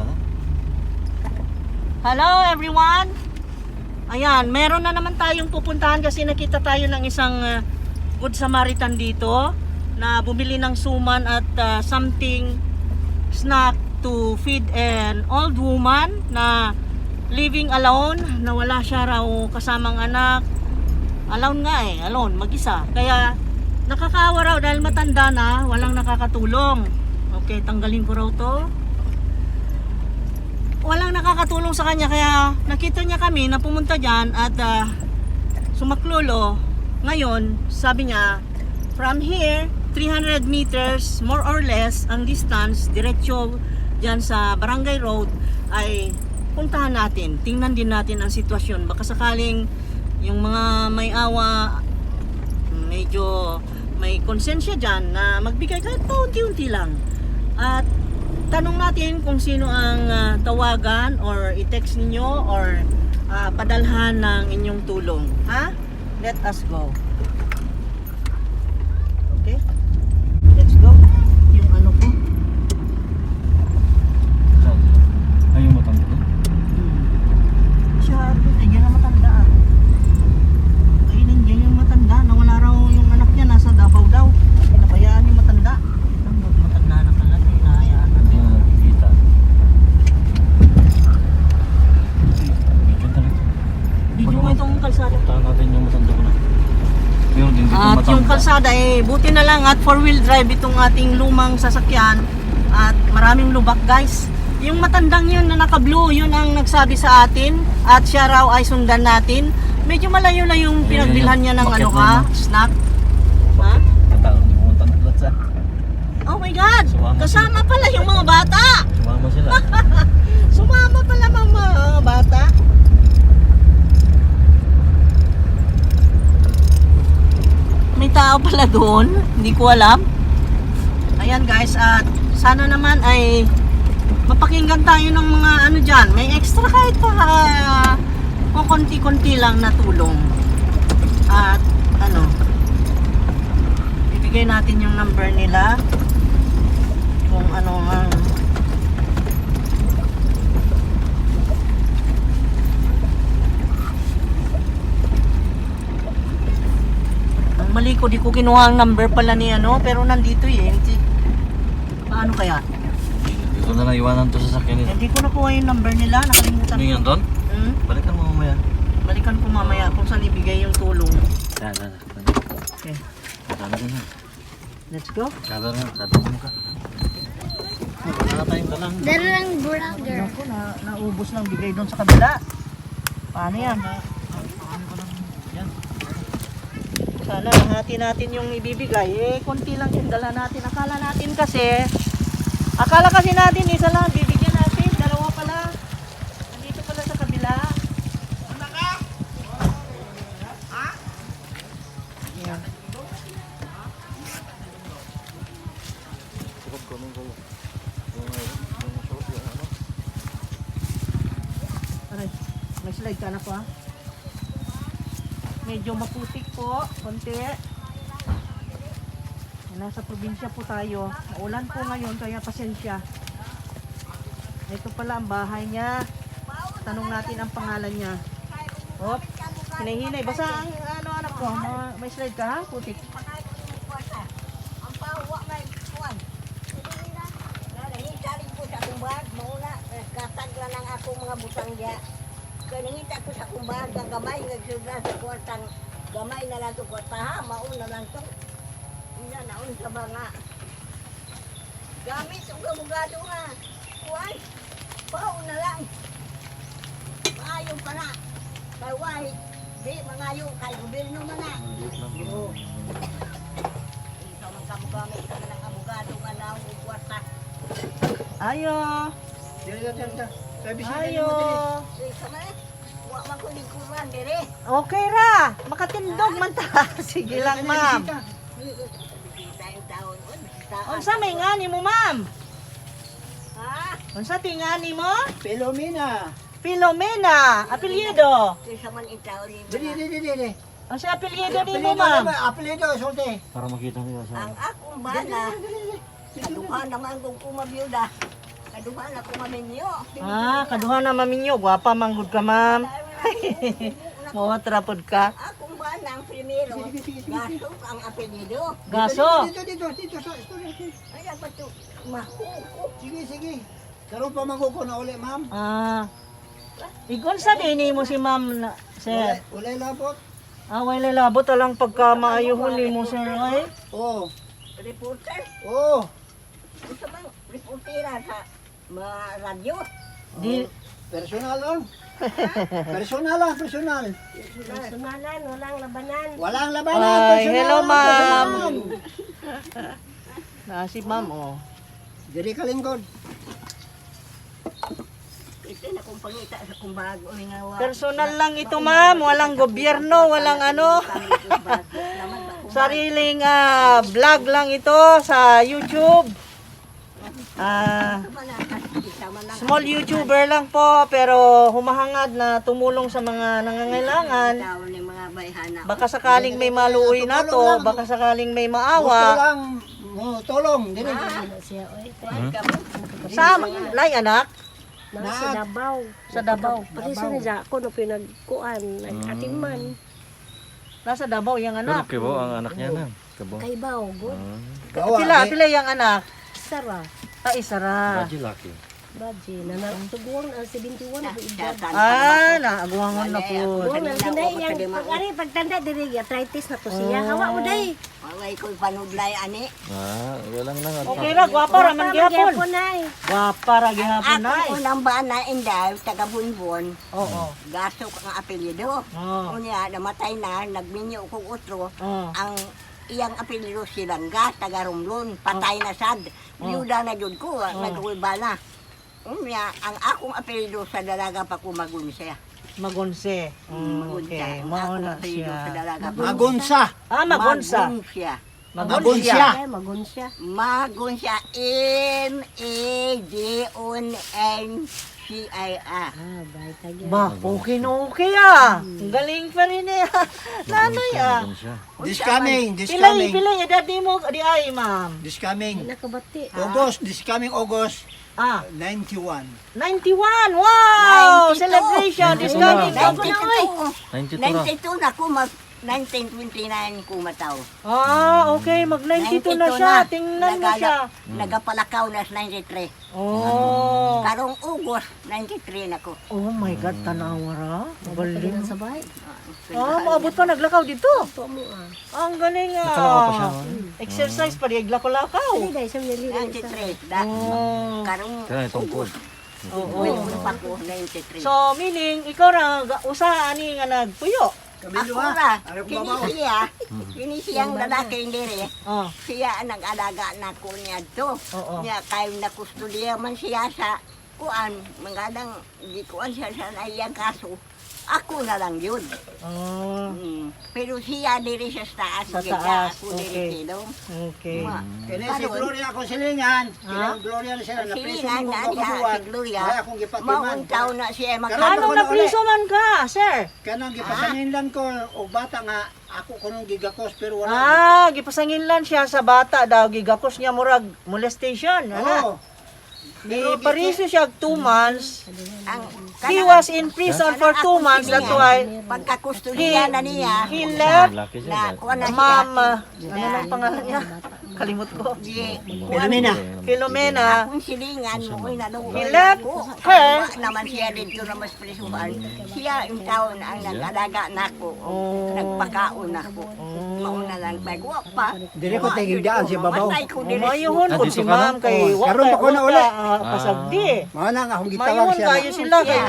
Kalsada. Hello everyone! Ayan, meron na naman tayong pupuntahan kasi nakita tayo ng isang Good Samaritan dito na bumili ng suman at something snack to feed an old woman na living alone, na wala siya raw kasamang anak. Alone nga eh, alone, mag-isa. Kaya nakakaawa raw dahil matanda na, walang nakakatulong. Okay, tanggalin ko raw to. Walang nakakatulong sa kanya, kaya nakita niya kami na pumunta dyan at sumaklolo. Ngayon, sabi niya, from here, 300 meters more or less ang distance, diretso dyan sa Barangay Road ay puntahan natin. Tingnan din natin ang sitwasyon. Baka sakaling yung mga may awa, medyo may konsensya dyan na magbigay kahit paunti-unti lang. At tanong natin kung sino ang tawagan or i-text ninyo or padalhan ng inyong tulong. Ha? Let us go. Okay? Let's go. Yung ano ko. Saan? Ay, yung matanda ko. Siya, ayan ang matanda ah. Ayun, nandiyan yung matanda. Nawala raw yung anak niya. Nasa Davao daw. Pinabayaan yung matanda. Ang matanda na pala. Hinahayaan na. Hindi na nakikita. Video talaga. Video mo itong kalsada. Puntahan natin yung matanda ko na. Meron din dito At matanda. yung kalsada eh, buti na lang at four-wheel drive itong ating lumang sasakyan at maraming lubak, guys. Yung matandang yun na naka-blue, yun ang nagsabi sa atin at siya raw ay sundan natin. Medyo malayo na yung Ayun, pinagbilhan niya ng bakit ano na ka, yun? snack. Ha? Matao, hindi pumunta na lahat sa. Oh my God! Sumama Kasama pala yung mga bata! Sumama sila. Sumama pala mga mga bata. May tao pala doon. Hindi ko alam. Ayan guys, at sana naman ay mapakinggan tayo ng mga ano dyan. May extra kahit pa kung konti-konti lang na tulong. At ano, ibigay natin yung number nila kung ano ang. Ang mali ko, di ko kinuha ang number pala ni ano, pero nandito eh. Hindi, paano kaya? Hindi ko na lang iwanan to sa sakyan nila. Hindi ko nakuha yung number nila, nakalimutan Ano ko. yun, Don? Hmm? Balikan mo mamaya. Balikan ko mamaya kung saan ibigay yung tulong. Yan, yan, yan. Okay, Kasama din na. let's go. Kada na, kada mo ka. Wala na tayong dalang. Dalang vlogger. Naku, naubos ng bigay doon sa kabila. Paano yan? Yan. Sana nahati natin yung ibibigay. Eh, konti lang yung dala natin. Akala kasi natin, isa lang, bibigyan natin. Dalawa pala. Nandito pala sa kabila. Yeah. Aray, may slide ka na po ah. Medyo maputik po, konti. Nasa probinsya po tayo. Maulan po ngayon, kaya pasensya. Ito pala ang bahay niya. Tanong natin ang pangalan niya. Hop, hinay-hinay. Basta ang ano anak ko, may slide ka ha? Putik. Ang pawa may kuwan. Nangita rin ko sa akong bag, mauna, katag lang ang akong mga butang diya. Kaya nangita ko sa akong bag, ang gamay, nagsobra sa kwartang, gamay na lang to kwarta ha, mauna lang to. Ina, naun sa ba nga. Gamit og abogado nga. Kuwan, pao na lang. Maayo pa na. Kay wahit, di mangayo kay gobyerno man na. Oo. Ikaw man kamugamit ka ng abogado nga naong og kwarta. Ayo. Ayo. Ikaw man eh. Wa man ko lingkuran dire. Okay ra. Makatindog man ta. Sige lang, ma'am. Bisita yung taon. Uy, bisita. Unsa may ngani mo, ma'am? Ha? Unsa tingani mo? Pilomena. Filomena, apelyido. Kaysa man itaon ni Dili, dili, dili. Unsa apelyido nimo, ma'am? Apelido, sulti. Para makita nila sa... Ang akong bana. Kaduha naman kung kumabiyuda. Kaduha na ko maminyo. Ah, kaduha na maminyo. Gwapa manggod ka, ma'am. Mawatra pod ka. Akong ba ang primero, gasok ang apelyido. Gaso. Dito, dito, dito, dito. Ay, dapat to, mahuko. Sige, sige. Karon pa maguko na uli, ma'am. Ah. Igon sa din mo si ma'am na, sir. Ulay labot. Ah, wala labot alang pagka maayuhon nimo sir ay. Oo. Reporter. Oo. Gusto bang reportera sa mga radyo? Di Personal lang. Personal lang, personal. Personalan, walang labanan. Walang labanan, Ay, personal hello, lang, ma'am. personal. Na si ma'am oh. Diri ka lingkod. Ito na kong pangita sa kung bago nga wa. Personal lang ito, ma'am. Walang gobyerno, walang ano. Sariling vlog lang ito sa YouTube. Ah, small YouTuber lang po pero humahangad na tumulong sa mga nangangailangan. Tao ni mga bayhana. Baka sakaling may maluoy na to, baka sakaling may Gusto maawa. lang mo tulong diri. Siya, oy. Sa lay anak Nasa Davao. sa Davao. Pati sa niya ako no pinagkuan, nag-atiman. Nasa Davao yung Pero anak. kibo ang anak niya na. Kabo. Kay Bao, good. Gawa, Pila, pila yung anak. Sara. Ah, isa ra. Baji laki. Baji, nanagtuguan ang 71 na edad. Ah, naaguangon na po. Buwan ang kinay yang pag ari pagtanda diri arthritis na to siya. Hawa mo day. Walay ko'y panudlay ani. Ah, walang lang. Okay ra, gwapa ra man gihapon. Gihapon ay. Gwapa ra gihapon Ako ay. unang bana inday, taga Bunbon, Oo. gasok ang apelyido. Oo. Unya, namatay na, nagminyo kong utro. Oo. Ang iyang apelyido silangga, taga Romblon, patay na sad. Biyuda na jud ko, nagulba na. Unya, ang akong apelyido sa dalaga pa ko Magunsa. Magonse. Magunsa. Okay, Ang mao akong na apelyido siya. sa dalaga pa. Magunsa. Ah, Magonsa. Magunsa. Magonsia. Ay, magun siya. Magunsa. M-A-G-O-N-C-I-A. Ah, bay tagya. Ba, okay na okay ah. Ang galing pa rin eh. Nanay ah. This coming, this Pilay, coming. pilay, edad ni mo, di ay, ma'am. This coming. Nakabati. August, this coming August, Ah, 91. 91! Wow! 92. Celebration! This coming 92 August. Ay. 92 ra. 92 na ko, mag 1929 ko mataw. Ah, okay. Mag 92 na siya. Tingnan mo siya. Nagapalakaw na sa 93. Oh. Karong August, 93 na ko. Oh my God, tanawa ra. Galing. Sa bay. Ah, maabot pa naglakaw dito. To mo ah. Ang galing ah. Nakalakaw pa siya, oh. Exercise pa, di lakaw-lakaw. Dili day siya nili. 93. Da, Oh. karong Kaya itong tungkod. Oo. August, pa ko, 93. So, meaning, ikaw ra, usa ani nga nagpuyo. Kabilo Ako ha. ra, Ano kung kini babaw? siya, kini siyang lalaki diri, Oh. siya ang nag-alaga na ko niya to. Oo. Niya, kayo nakustudiya man siya sa kuan, mangadang di kuan siya sa iyang kaso. Ako na lang yun. Oh. Pero siya diri siya sa taas, Sa maganda, taas, ako diri okay. silong. Okay. Ma, Kini si Karon, Gloria akong silingan. Kini ang Gloria na siya. Napreso Silingan mo na kong siya, kabuan. si Gloria. Wala akong gipatiman. Maong taon na siya Karon magkaroon. Anong napriso man ka, sir? Kanang gipasanginlan ko og bata nga ako kunong gigakos pero wala. Ah, gipasangin lang siya sa bata daw gigakos niya murag molestation, ana. Oo. Di pariso siya 2 months. Ang, He was in prison for 2 months. That's why Pagkakustudiya na niya, he left Laki siya. na kuan na siya. Ma'am, ano nang pangalan niya? Kalimot ko. Di, Filomena. Filomena. akong silingan mo ko'y naluoy He left ako. her. Wa naman siya dito na mas prisuhan. Siya yung taon ang nag-alaga nako. Oh. Nagpakaon ako. Mauna lang pag wa pa. Dire ko tigigdaan si babaw. Matay ko dire. Mayuhon ko Ah, si dito ka ma'am na? kay Oh, wa karon kay pa ko na wa uli. ka, pasagdi. Mao na nga akong gitawag Mayuhon siya. kayo sila kay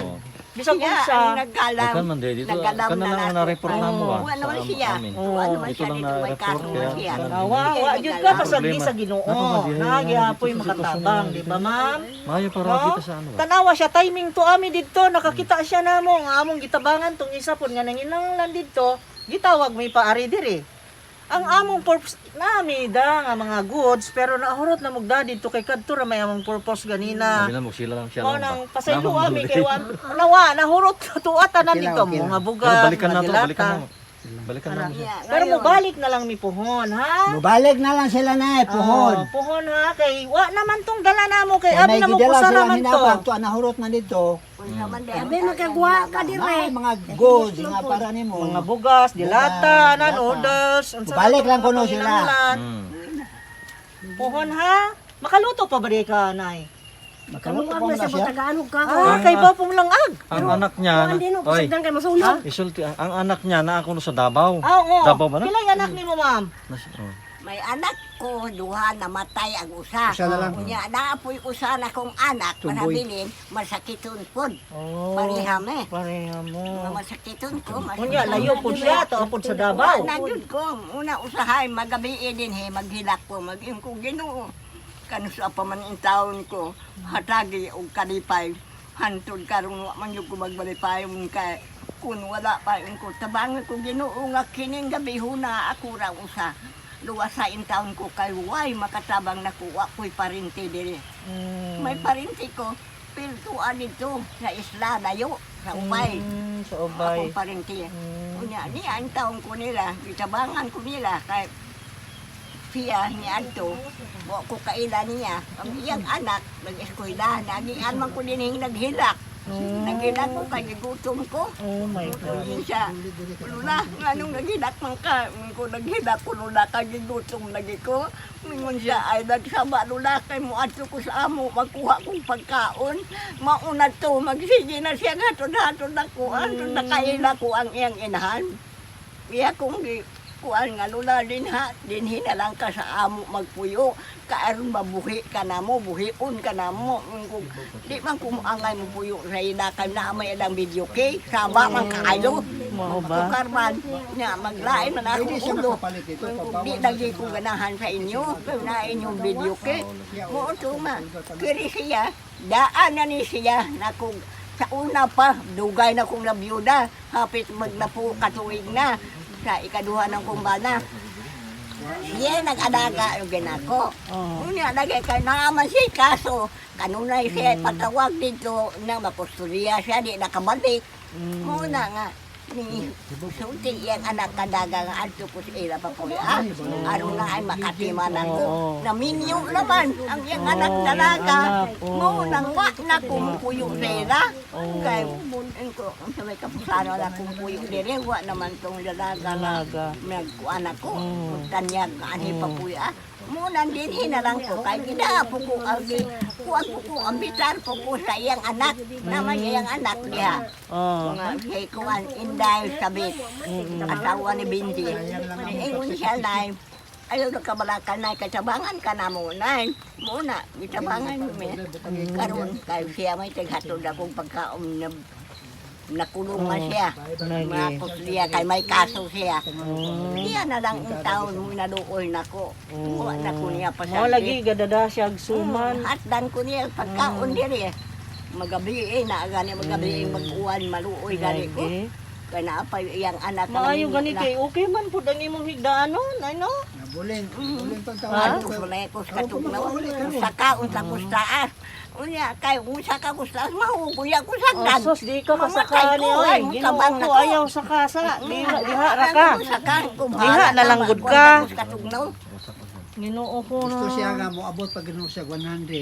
bisag Siya unsa. ang naggalam. Ikaw man dito. Naggalam Ikaw na lang ang nako. na-report na mo ah. Wa naman Sa siya. amin. Wa naman Ito siya lang dito may na-report kaso man kaya. siya. Tanawa, wa jud ka pasagdi Problema. sa Ginoo. Naku, madihay na, Nagihapoy dito sa makatabang, sitwasyon di ba ma'am? Maayo para No? dito sa ano ba? Tanawa siya timing to ami didto nakakita siya namo nga among gitabangan tong isa pud nga nanginanglan didto gitawag may paari diri. Ang among purpose nami da nga mga goods pero nahurot na mugda didto kay kadto ra may among purpose ganina. Sabi lang mo sila lang siya Mao lang. nang ba? pasaylo Naman ami mo kay wan nawa nahurot tuwa tanan Okay lang, dito okay lang. mga Pero bugas, balikan mga na to, balikan dilata. na. Balikan na mo siya. Pero mobalik na lang mi puhon, ha? Mubalik na lang sila na puhon. Oh, puhon ha kay wa naman tong dala namo kay Kay abi may na mo gidala kusara sila man to. hinabang to nahurot man dito. Abi makagwa ka dire. May mga goods nga para nimo. Mga bugas, dilata, na dilata. noodles, unsa Mubalik na lang tong kuno mga sila. panginahanglan. Puhon ha? Makaluto pa ba di ka, Nay? Makaluto Kamuag pa na na sa siya. tagaan og ka. Ah, kay ba pong langag? Ang anak niya, Kuan din og oy, sagdan kay masunog. isulti, ang anak niya na ako sa Davao. Ah, oo. Davao ba na? Pila yung anak nimo, ma'am? Oh. May anak ko, duha, namatay ang usa. Usa na lang. Unya, naapoy usa na kong anak, Tumboy. manabilin, masakiton pod. Oh. Pareha me. Pareha mo. Mga masakiton ko. Unya, layo po siya, to po sa Davao. Na jud ko, una usahay, magabi din he, maghilak ko, mag ko Ginoo. Kanusa pa man in taon ko, hatagi og kalipay. Hantod karon wa man jud ko magbalipay kay kun wala pa in ko tabangan ko Ginoo nga kining gabi huna ako ra usa. Luwas sa in taon ko kay way makatabang nakuha ko'y parinti diri. May parinti ko, pero tuan dito sa isla dayo sa Ubay. Sa Ubay. Akong parinti. Unya, niya ang taong ko nila, gitabangan ko nila, kay siya ni Anto, wa ko kaila niya. Ang iyang anak, nag-eskwela, nagian man ko din yung naghilak. Naghilak ko kay gigutom ko. Oh my God. Yun siya. Lula, nga nung naghilak man ka, nung ko naghilak ko, lula, kay gigutom lagi ko. Mingon siya, ay nagsama lula, kay muadto ko sa amo, magkuha kong pagkaon. Mauna to, magsige na siya, hatod-hatod na ko, hatod na kaila ko ang iyang inahan. Iya kong gi kuan nga lula din ha, dinhi na lang ka sa amo magpuyo, kaaron mabuhi ka na mo, buhion ka na mo. Kung, di man kumuangay mo puyo sa ila, kay naa may ilang video kay, saba man kaayo. Mao ba? Tukar man, nya maglain man Pwede akong siya ulo. makapalit ito. Kung di lagi ko ganahan sa inyo, na inyong video kay. Mo to ma, kiri siya, daan na ni siya, na kung sa una pa, dugay na kong nabiyuda, hapit magnapo katuig na, sa ikaduha ng kumbana. Siya nag-alaga yung ginako. Oh. Unya, lagi kay naaman siya kaso, kanunay siya patawag dito na makustudiya siya, di nakabalik. Muna nga, ni sulti iyang anak kadaga nga adto ko sa ila pa po. Ah, aron na ay makatima na ko. Oo. Naminyo naman ang iyang anak dalaga. Anak, oo. Mo nang wa na kumupuyo sa ila. Oo. Kay ko sa may kapusano na kumupuyo dire wa naman tong dalaga nga Dalaga. nagkuan ako. Mm. Tanyag ani pa puyo ah. Muna din hinalang ko kay ginapo ko ang kuan ko ko ang bitar po ko sa iyang anak. Naman iyang anak diha. Oh. Mga kay kuan Inday Sabit. Asawa ni Bindi. Ingon siya nay. Ayaw na kabalakan nay katabangan ka na mo nay. Muna gitabangan mi. Karon kay siya may tighatod akong pagkaon na nakulong man siya. Lagi. Mga kusliya kay may kaso siya. Siya na lang ang taon mo naluoy nako. Wa na ko niya Mo pasagdi. lagi gadada siya og suman. Hatdan ko niya pagkaon diri. Magabi eh, na gani magabi mag-uwan maluoy gani ko. Lagi. Kay naapay iyang anak na Maayo naminyo gani na. kay okay man pud ang imong higdaanon, ano? Nabulin. Bulin pagtawag. Adto sa balay ko sa katugnaw. Usa ka unsa ko sa taas. Unya kay unsa ka ko sa taas mahugoy ako sa Oh, dan. sus, di ka Mamatay kasaka ni ko, oy. ay, Ginoo mutabang ko na ko. ayaw sa kasa. Diha diha ra ka. Diha Diha na lang gud ka. Katugnaw. Ginoo ko na. Gusto siya nga moabot pag ginu siya 100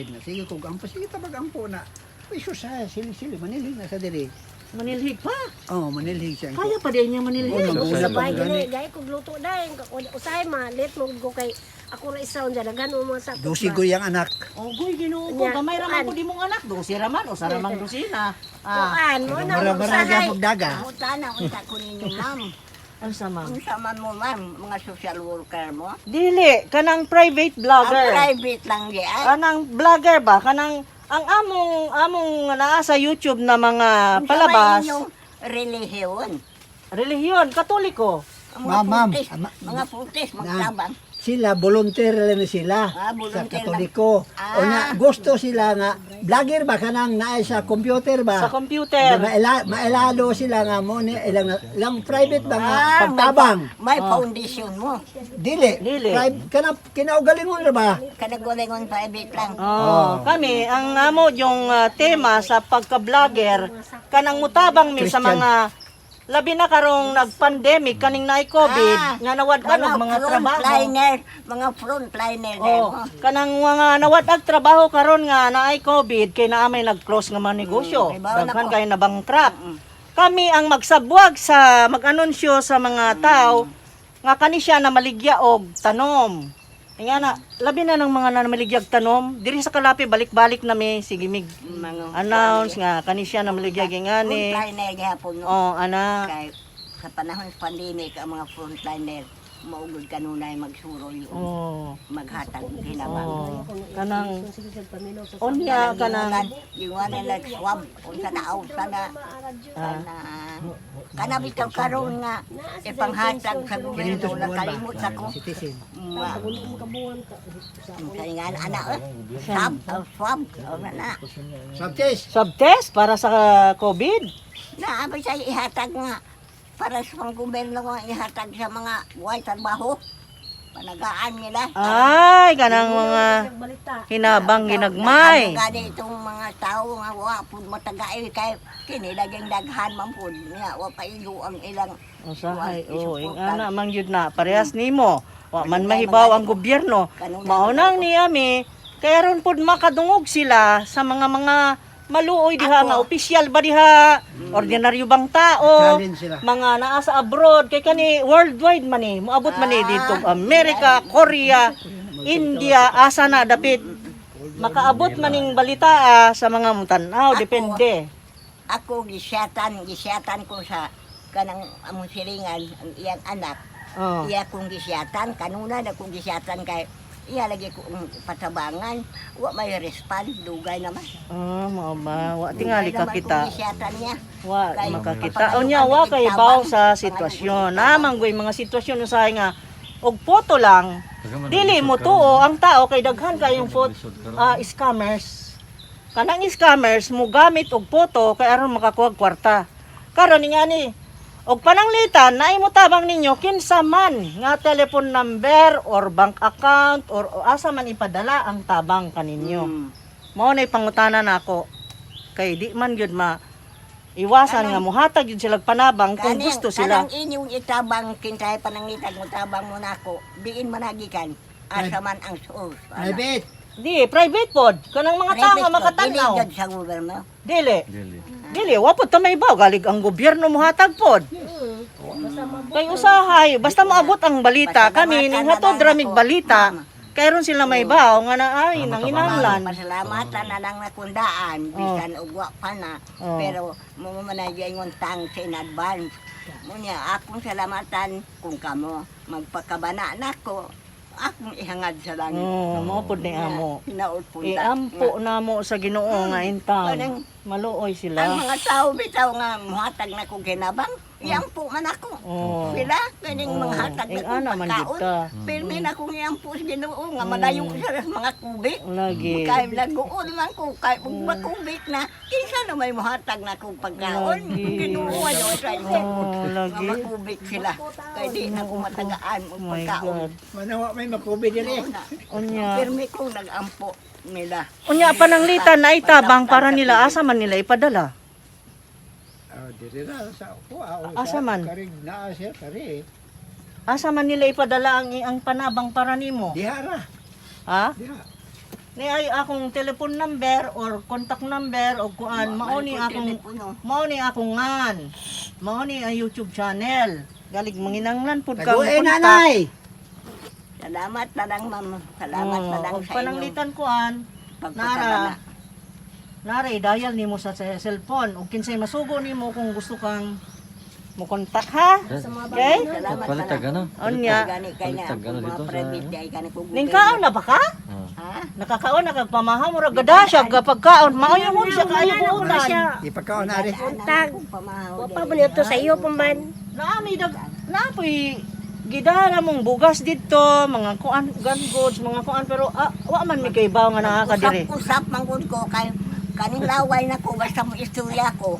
na. Sige kung ampo sige tabag ampo na. Uy sus ha, sili sili manilhig na sa diri. Manilhig pa. Oh, manilhig siya. Kaya pa din niya manilhig. Oh, mag-ula pa Bay gani. gani gay kog luto dai. Usahay ma late mo ko kay ako ra isa unsa daghan mo mga sakop. Dusi ko yang anak. Oh, goy, Ginoo ko Nya, gamay ra man kuan. pud imong anak. Dosi ra man, usa ra mang dosina. Ah, Kuan mo na Mara-mara usahay. gyapon daga. Unsa na unsa ko ninyo ma'am. unsa ma'am? Unsa man mo ma'am mga social worker mo? Dili kanang private Ang vlogger. private lang di ay. Kanang vlogger ba? Kanang ang among among naa sa YouTube na mga Unsa may palabas. inyong relihiyon. Relihiyon, Katoliko. Ang mga Ma'am, ma'am, putis, mga putis, magtabang. Sila volunteer lang sila Ah, sa volunteer Katoliko. Ah. O nga gusto sila nga vlogger ba kanang naay sa computer ba? Sa computer. Mailado sila nga mo ni ilang lang private ba nga Ah, may pagtabang. May foundation mo. Dili. Dili. Kana kinaugalingon ra ba? Kanagulingon private lang. Oh, kami ang amo yung tema sa pagka-vlogger kanang mutabang mi sa Christian. mga Labi na karong nag-pandemic kaning naay COVID nga nawad-an og mga trabaho. Frontliner, mga frontliner Oh, kanang mga nawad-ag trabaho karon nga naay COVID kay naa may nag-close nga mga negosyo. Kay bawal Daghan ako. kay nabangkrap. Kami ang magsabwag sa mag-anunsyo sa mga tao nga kani siya na maligya og tanom. Nga na, labi na ng mga namaligyag tanom, diri sa Kalapi balik-balik na mi sige mig Mga announce nga kani siya na maligyag ngani. Frontliner gihapon no. Oh, ana. Kay sa panahon sa pandemic ang mga frontliner maugod kanunay magsuroy o Oh. maghatag og hinabang. Oh, kanang unya kanang Yung like swab unsa na unsa na kana kana bitaw karon nga ipanghatag sa gobyerno 500 buwan ba? nakalimot sa ko. Citizen. Mga unsa nga ana eh. Swab, oh, swab, oh, na. Swab test. Swab test para sa COVID. Na abay sa ihatag nga para sa pang gobyerno nga ihatag sa mga way trabaho. Panagaan nila. Ay, kanang mga hinabang ginagmay. Ano gani itong mga tao nga wa pud matagail kay kini laging daghan man pud niya wa paigo ang ilang Usahay, oh, ing ana man gyud na parehas nimo. Wa man mahibaw ang gobyerno. Mao nang niyami kay aron pud makadungog sila sa mga maluoy diha nga opisyal ba diha, ordinaryo bang tao, Challenge sila. mga naa sa abroad kay kani worldwide man ni, moabot man ni dito Amerika, Korea, India, asa na dapit makaabot maning balita sa mga mutan-aw, depende. Ako gisyatan gisyatan ko sa kanang among silingan ang iyang anak. Oh. Iya kong gisyatan kanuna na kong gisyatan kay iya lagi kong patabangan wa may respond dugay naman. Ah, mao ba? Wa tingali Dugay ka naman kita. kong gisyatan niya. Wa Kay- makakita. Unya wa kay baw sa sitwasyon. Namang goy mga sitwasyon usahay nga og photo lang dili mo tuo ang tao kay daghan kayong photo scammers. Kanang scammers mo gamit og photo kay aron makakuha og kwarta. Karon nga ni og pananglitan naay mo tabang ninyo kinsa man nga telephone number or bank account or o asa man ipadala ang tabang kaninyo. Mao nay pangutana nako kay di man gyud ma iwasan nga muhatag gyud sila panabang kung gusto sila. Kanang inyong itabang kintay panangitan mo tabang mo nako diin managikan asa man ang source. Ana. Private. Di private pod kanang mga tao nga Private makatanaw. Dili gyud sa gobyerno. Dili. Dili wa pod ta may baw galig ang gobyerno muhatag pod. Kay usahay basta moabot ang balita Basta kami ning mamata na hatod lang ramig ako. balita kay ron sila may baw nga na ay nanginahanglan. Pasalamatan na lang na kundaan bisan og wa pa na Oh. pero mo man na ingon thanks in advance. Munya akong salamatan kung kamo magpakabana nako akong ihangad sa langit. Oh, mao pod ni amo. Hinaot po ta. Iampo namo sa Ginoo nga intang. Kanang- Maluoy Ang sila. mga tao bitaw nga muhatag na kong kinabang, iampo man ako. Oh. Sila, kaning mga hatag na Eh, kong ana man gyud pagkaon. ka. Pirmi na kong iampo sa Ginoo nga malayo sa mga kubik. Lagi. Kay laguon man ko, kay ug makubik na, kinsa na may muhatag na kong pagkaon. Lagi. Ginoo ayo sa isip. Oh, Nga lagi. makubik sila. Kay di na ko matagaan og Oh my pagkaon. God. Manawa may makubi dili. Una, Unya. Pirmi kong nagampo nila. Unya pananglitan na itabang para nila asa man nila ipadala. Oh, diri ra sa kuha. o Asa sa man? Karig naa siya kari. Asa man nila ipadala ang panabang para nimo? Diha ra. Ha? Diha. Ni ay akong telephone number or contact number o kuan mao ni akong Telepono. mao ni akong ngan. Mao ni ang YouTube channel. Galig manginanglan pud ka Taguin mo-contact. nanay. Salamat na lang, ma'am. Salamat na lang Oh, og sa inyong pananglitan kuan pagpasalamat. nara nara i-dial nimo sa cellphone ug kinsay masugo nimo kung gusto kang mo contact ha. Okay? Salamat na Palitag lang. ano? Unya. Gani kay na Palitag, ano mga dito sa- private day kani ko. Ningkaon na ba ka? Ah. Ha? Nakakaon na kag pamahaw murag gada siya pagkaon maayo mo siya kaayo buulan. Ipakaon na rin. Untag. Pamahaw. Wa pa man ito sa iyo pa man. Naami dag naapoy gidara mong bugas didto mga kuan gun goods mga kuan pero wa man mi kay baw nga naa ka diri. Usap-usap man gud ko kay kaning laway na ko basta mo istorya ko.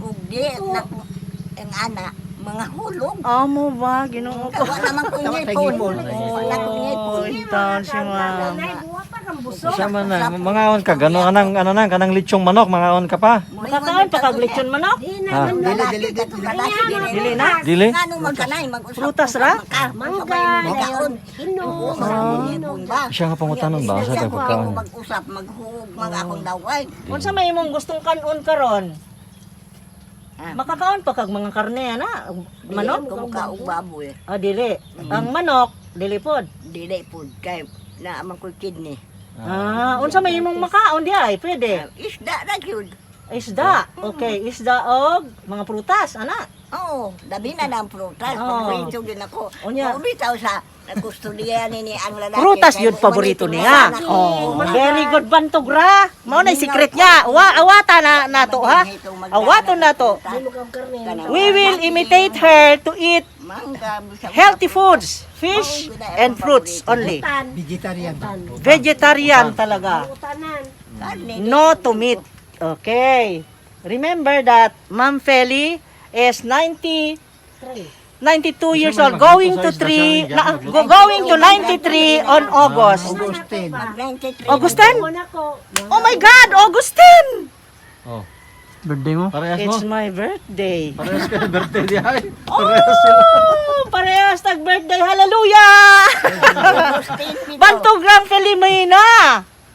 Ug di na ko ang ana mga hulog. Amo ba Ginoo ko. Kay wa naman ko Tawa tayo ngipon. ngipon. Wala ko ngipon. Oh, intaon si ma'am. Nay, buwa pa ka Busog. Isa man na, mangaon ka gano anang ano nang kanang lechong manok mangaon ka pa. Makakaon pa kag lechon manok? Di na Ah. man Dili, dili, dili. Dili Dili na. Dili? Ngano magkanay mag-usap. Prutas ra? Mangga, Manggaon. hinog. Siya nga pangutanon ba sa tag pagkaon. Mag-usap, maghuog, mag akong daway. Unsa may imong gustong kanon karon? Ah. Makakaon pa kag mga karne ana, manok? Manok? Og baboy. Ah, dili. Ang manok, dili pod. Dili pud kay naa man ko'y kidney. Ah, unsa may imong makaon di ay pwede. Isda ra gyud. Isda. Okay, isda og mga prutas ana. Oo, labi na ng prutas. Oo. Paborito yun ako. Unya. Bitaw sa kustodiya ni ang lalaki. Prutas Kay yun paborito manito niya. na ako. Oh, very good bantugra. Mao na secret niya. Wa awata na nato ha. Awato nato. We will imitate her to eat Mangga, bisag- healthy foods, fish and fruits only. Tan. Vegetarian. Vegetarian talaga. Utanan. Karne. No to meat. Okay. Remember that Ma'am Feli is 90 92 years old, going to 3, na, going to 93 on August. August 10. Mag 93. August 10? Muna ko. Oh my God, August 10! Oh, Birthday mo? parehas mo. It's my birthday. Parehas kayo birthday di ay. Parehas sila. Oh, parehas tag birthday. Hallelujah! August 10 bitaw. Bantugrang Filomena.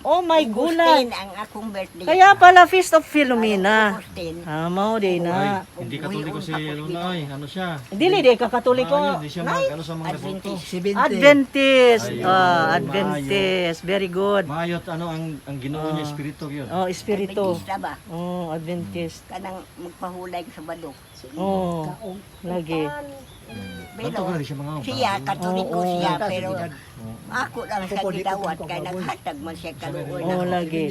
Oh my August goodness. 10 ang akong birthday. Kaya pala Feast of Filomena. August 10. Ah, mao din Ay, na. hindi katoliko si ano na ay, ano siya? Dili di ka katoliko. Maayo, Hindi siya mag ano sa mga deboto. 70. Adventist. Ayun, Ah, Adventist. Very good. Maayot ano ang Ginoo niya espiritu yun. Oh, espiritu. Adventista ba? Oh, Adventist. Kanang magpahulay sa badok. Oh, lagi. Pero Banto ka siya mga siya, katoliko Oo. siya, pero ako lang sa Kuko, di ko gidawat kuko, kay baboy. naghatag man siya kaluoy Oh, nako. lagi.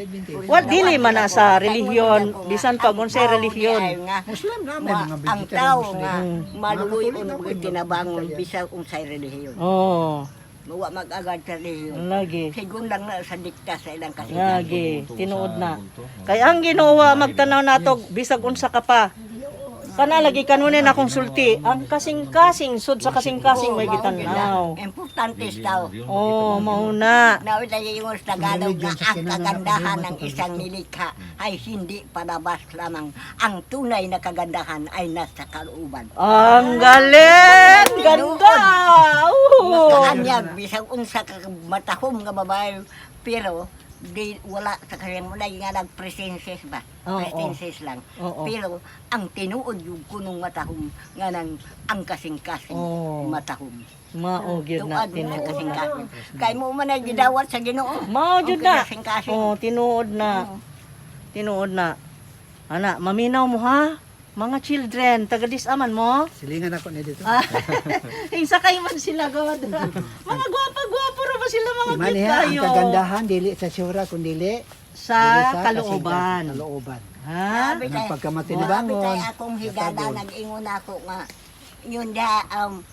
Well, dili man na sa relihiyon, bisan pag unsay relihiyon. Muslim na may mga Ang vegetarian tao Muslim. nga maluloy Mga Katoliko og na, may tinabangon mga bisag unsay relihiyon. Oh, Wa mag-agad sa relihiyon. lagi. Sigun lang na sa dikta sa ilang kasing. Lagi, tinuod na. Kay ang Ginoo magtanaw nato bisag unsa ka pa. Kana lagi kanunin akong sulti, ang kasing-kasing sud sa kasing-kasing may gitanaw. Importante tao. Oh, mauna. Nawit ay yung sa Tagalog nga ang kagandahan ng isang nilikha ay hindi palabas lamang. Ang tunay na kagandahan ay nasa kalooban. Ang galing! Ganda! Oo. Kaanyag, bisag unsa ka matahom nga babae, pero di wala sa kanyang wala nga nagpresenses ba? Oo. Presenses lang. Oo. Pero ang tinuod yung kunong matahom nga nang ang kasing-kasing Oo. matahom. Mao gyud na Tuad mo ang tinuod na. kasing-kasing. Kay mo man ay gidawat sa Ginoo. Mao jud na. Ang kasing-kasing. Oh, tinuod na. Tinuod na. Ana, maminaw mo ha. Mga children, taga disaman mo. Silingan ako ni dito. Sakay man sila god. Mga gwapa-gwapo ra ba sila mga Imani cute ha, ang kayo? kagandahan dili sa sura kundi Sa dili kalooban. Kalooban. Ha? Sabi Ang kay- pagkamatinibangon. Sabi kay akong higala, nag-ingon ako nga, yun da,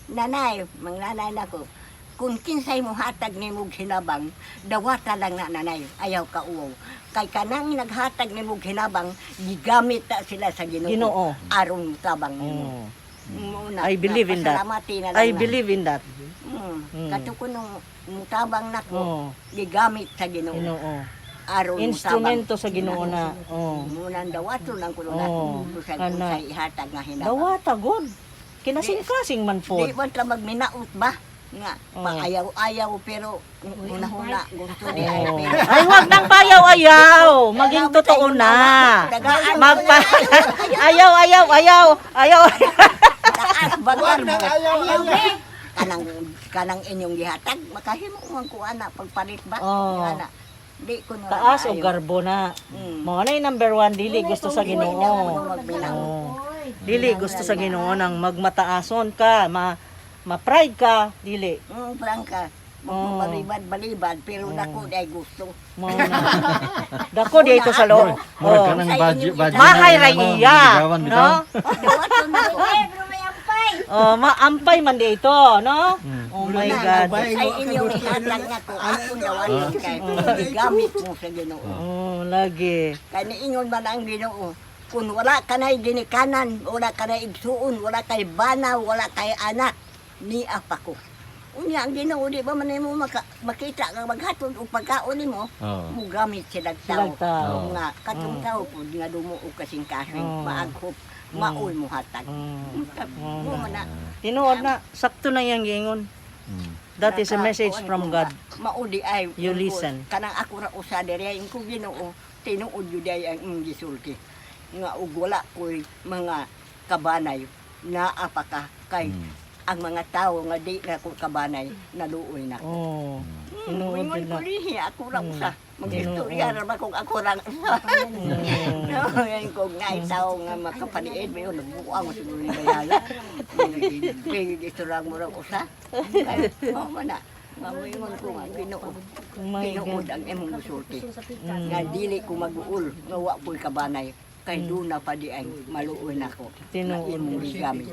nanay, mga nanay nako, kung kinsay mo hatag ni mong hinabang, dawata lang na nanay, ayaw ka uwaw. Kay kanang naghatag ni mong hinabang, gigamit na sila sa Ginoo. Ginoo. Aron tabang nimo. Oh. Muna, I believe in that. napasalamati na lang I na. believe in that. Mm. Kato ko nung mutabang nako, Oh. gigamit sa Ginoo. Ginoo. Aron Instrumento sa Ginoo na. Oh. Muna dawato lang kuno na Oo, kung kana. sa ihatag nga hinabang. Dawata god. Kinasing-kasing man po. Di ba ta magminaot ba? Nga, Oo. paayaw-ayaw pero una-una gusto di ay Oh. pero. Ay, wag nang payaw-ayaw. Maging totoo na. Magpa ayaw, ayaw, ayaw, ayaw. Taas bagar mo. Kanang kanang inyong gihatag makahimo man ko ana pagpalit ba? Oo. Ana. Di ko na Taas o maayo. garbo na. Mm. Mao na yung number one, dili gusto sa Ginoo. Magminaot. Oo. Dili gusto sa Ginoo nang magmataason ka, ma ma-pride ka, dili. Prangka. Oo. Balibad-balibad pero dako di ay gusto. Mao na. Dako dito sa loob. Murag Oh. ka ng budget budget. Mahay ra iya, no? Dawato na ko. Pero may ampay. Oh, maampay man dito, no? Oh my God. Ay inyong ihatag nako ako dawaton kay gigamit mo sa Ginoo. Oh, lagi. Kay niingon man ang Ginoo, kung wala ka na'y ginikanan, wala ka na'y igsuon, wala kay bana, wala kay anak, ni apa ko. Unya ang Ginoo, di ba man nimo makita nga maghatod og pagkaon nimo, Oo. mugamit sila tao. Silag tao. Nga katong tao pud nga dumo og kasing-kasing, maaghop, maoy mohatag. Mo man na. Tinuod na, sakto na iyang giingon. That is a message from God. Mao di ay You listen. Kanang ako ra usa diri ay kung Ginoo, tinuod jud ay ang imong gisulti. Nga og wala ko'y mga kabanay, naa pa ka kay ang mga tao nga di na ko kabanay, naluoy na ko. Oh. Tinuod Ingon jud ko na. dinhi, ako ra usa. Mag-istorya ra ba kung ako ra usa. No, yan kung nga tao nga makapaniid mo yun, nabuang mo siguro ni Bayala. Kaya istorya mo ra usa. Kay, mao man na. Mamuingon ko nga, Ginoo. Oh my Tinuod God. ang imong musulti. Nga dili ko mag-uul, nga wa ko'y kabanay. Kay doon na pa di ay maluoy nako. Tinuod. Na imong gigamit.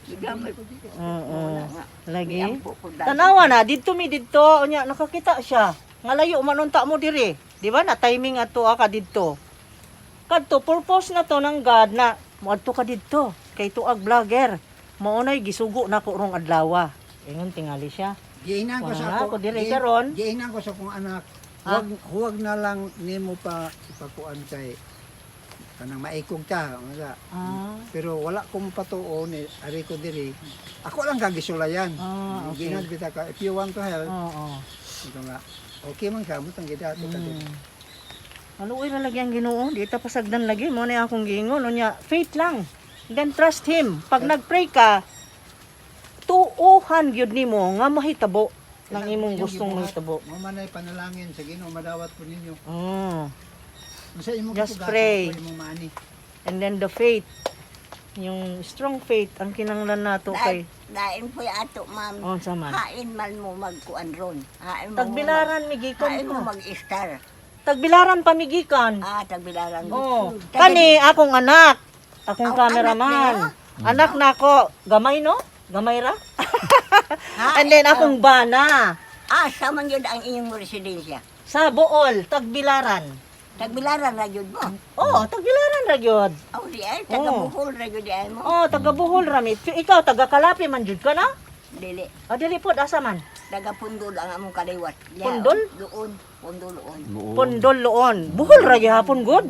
Gigamit. Oo. Nga. Lagi. Giampo ko dahil. Tanawa na didto mi didto, unya nakakita siya. Nga layo man unta mo diri. Di ba na timing ato ka didto. Kadto purpose na to ng God na moadto ka didto kay tuag vlogger. Mao nay gisugo nako rong adlaw. Ingon tingali siya. Giingnan ko sa Wala, ako. ako diri karon. Giingnan ko sa akong anak. Huwag, huwag na lang nimo pa ipakuan kay kanang maikog ta. Wala. Pero wala kong patuo ni ari ko diri. Ako lang kang gisulayan. Ah, okay. Ginag kita ka, if you want to help, Oo. ito nga. Okay man ka, mutang gida ato ka diri. Maluoy ra lagi ang Ginoo, di ta pasagdan lagi mo na akong giingon unya faith lang. Then trust him. Pag nagpray ka, tuohan gyud nimo nga mahitabo ng imong Inyong gustong gibuhat, mahitabo. Mo man ay panalangin sa Ginoo madawat po ninyo. Oh. Unsa imong Just gipugatan, pray. ako imong maani. And then the faith, yung strong faith ang kinanglan nato kay Dain po ato, ma'am. Oh, unsa man. Hain man mo magkuan ron. Hain mo Tagbilaran migikan Hain mo ko. mag-star. Tagbilaran pa migikan. Ah, tagbilaran. Oh, kani akong anak, akong Ang cameraman. Anak nako, gamay no? Gamay ra? Hain, And then akong bana. Ah, sa man yun ang inyong residensya. Sa Bool, Tagbilaran. Tagbilaran ra yun mo. Oo, Tagbilaran ra gyud. Oh, di ay, taga Oo. Bohol ra yun di ay mo. Oh, taga Bohol ra mi. Ikaw taga Kalapi man jud ka na? Dili. O dili pod asa man? Taga Pundol ang among kaliwat. Diya, Pundol? Doon, Pundol doon. Luon. Pondol Loon. Bohol ra gihapon gud.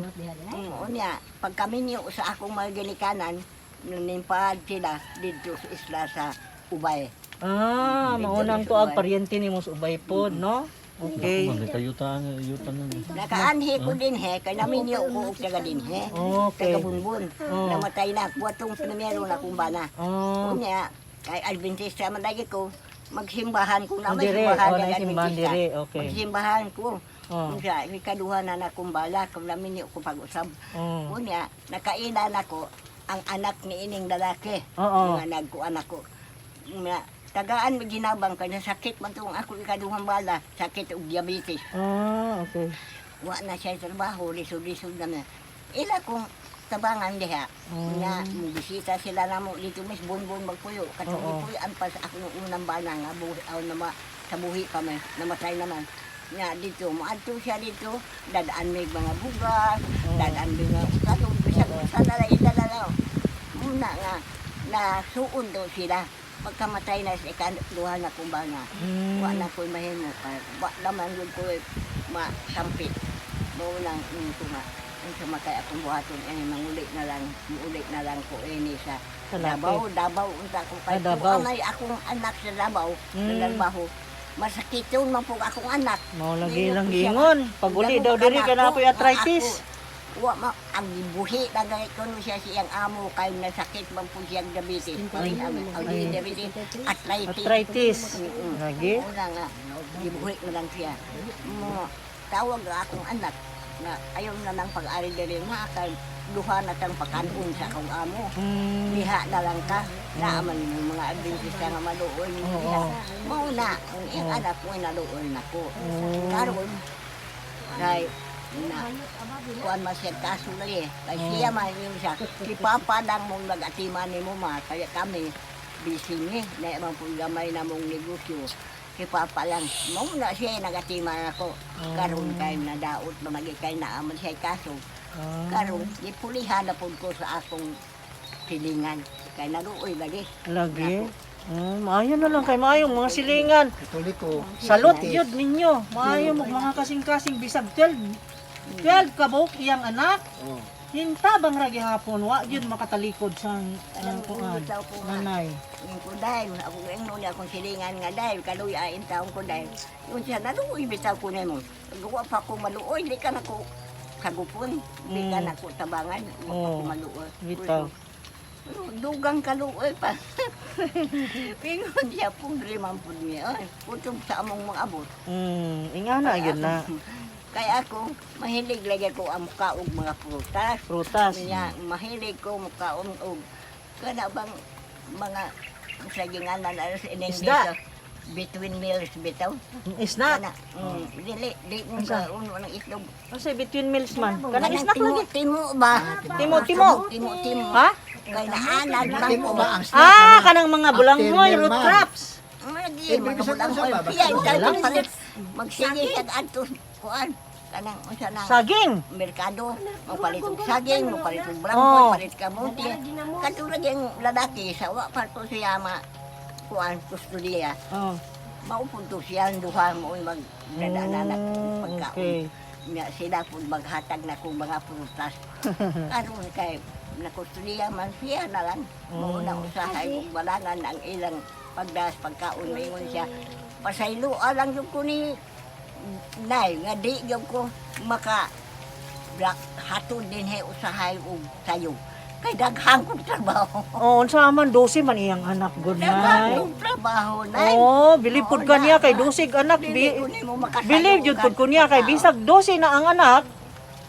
Unya, pag kami niyo sa akong mga ginikanan, nanimpad sila dito sa isla sa Ubay. Ah, maunang tuag paryente nimo sa ubay pod, no? Okay. Man, kayutan, yutan na. Nakaanhi ko din he, kay namin niyo ko og taga din he. Okay. Taga Bunbun. Namatay na, buwatong primero na kung bana. Oh, Unya, kay Adventista man lagi ko, magsimbahan ko na Oh, may dire. simbahan Oh, ng naay simbahan Adventista. dire. Okay. Magsimbahan ko. Oh. Unsa, ikaduha na na kong bala, kung namin niyo ko pag-usab. Oh. Unya, nakailan ako ang anak ni ining lalaki. Oo. Nga nagkuan ako. Nga, tagaan mi ginabang kay nasakit man tong ako ikaduhang bala, sakit og diabetes. Ah, okay. Wa na siya trabaho, lisod-lisod na na. Ila kong tabangan diha. Nga, bisita sila namo dito mis bonbon magpuyo. Katong Oo. gipuyoan pa sa akong unang bana nga buhi aw nama sa buhi pa man, namatay naman. Nga dito, moadto siya dito, dadaan may mga bugas, dadaan may mga katong bisag sa dala idala. Muna nga na suon daw sila. Pagkamatay na sa ikaduha na kong bana. Wa na ko'y mahimo kay wa naman yun ko'y masampit. Mao nang ko nga ang sumakay akong buhaton ini manguli na lang, muuli na lang ko ini sa Sa lapit. Davao, Davao unta ko kay Ah, Davao. Kung anay akong anak sa Davao, sa Davao. Masakit yun man po akong anak. Mao lagi Ninyo lang ko siya. giingon. Pag uli daw diri Damo ka na ako, ako'y arthritis. ako, wa ma ang gibuhi na gani kuno siya siyang amo kay nasakit man po siyang diabetes. Ay, ang diabetes, arthritis. Arthritis. Lagi. Una nga, gibuhi na lang siya. Mo, tawag na akong anak na ayaw na lang pag-ari diri na kay duha na tang pakanon sa akong amo. Diha na lang ka. Naaman yung mga Adventista nga maluoy mo diha. Mao na, ang iyang anak mo naluoy na ko. Karon kay na kuan man siya kaso lagi. Kay siya man yung siya. Si Papa lang mong nag-atiman ni mo ma. Kaya kami, busy ni. Na man po gamay na mong negosyo. Si Papa lang. Mao na siya nag-atiman ako. Karon kay nadaot na magi kay naaman siya kaso. Karon gipulihan na pud ko sa akong pilingan. Kay naluoy lagi. Lagi. Maayo na lang kay maayo mga silingan. Katoliko. Salot yun ninyo. Maayo mo mga kasing-kasing bisag 12 12 ka buok iyang anak. Oh. Hinta bang ra gihapon wa gyud makatalikod sa ang kuan. Bitaw ko nga. Nanay. Yung ko dahil, ako ngayon niya akong silingan nga dahil, kaluya ang taong ko dahil. Yung siya, naluoy bitaw ko na mo. Gawa pa ko maluoy, di ka na ko kagupon, di ka na ko tabangan, wa pa ko Oo. maluoy. Bitaw. Pero dugang kaluoy pa. Pingon siya, pobre man po niya. Ay, putob sa among mga abot. Ingana gyud na. Kaya ako, mahilig lagi ko ang mukha og mga prutas. Prutas. Niya, mahilig ko mukaon og kana bang mga sa ginganan alas in English, Isda. Between meals bitaw. Snack. Kana, dili di mo Unsa? ka uno ng itlog. Kasi between meals man. Kanang Kanang snack timo, lagi. Timo ba? Timo, timo. Timo, timo. Ha? Kay naanad man Timo ko. ba ang snack? Ah, kanang mga bulanghoy, After root meal man. crops. Lagi, Eh, mga bisan bulang unsa oil. ba? Piya, Basta tayo bulang. palit. Magsige siya adto kuan. Kanang unsa na Saging. merkado, magpalit og saging, magpalit og Oh. blangkoy, palit kamote. Katulad yung lalaki sa wa pa to siya ma kuan kustudiya. Oh. Maupod to siya ang duha mo mag dadananak pagkaon. Okay. Nya sila pud maghatag na kong mga prutas. Karon kay nakustudiya man siya na lang. Mao na usahay ug balangan ang ilang pagdas pagkaon maingon siya. Pasaylo lang jud ko ni Nay nga di jud ko maka black hatod din he usahay og sayo. Kay daghang kong trabaho. Oh, unsa man 12 man iyang anak, good Daghang night. kong trabaho, Nay. Oh, bilib pud Oo, ka niya na. kay 12 anak. Dili Bi ko nimo makasayo Believe jud pud ko niya kay bisag 12 na ang anak.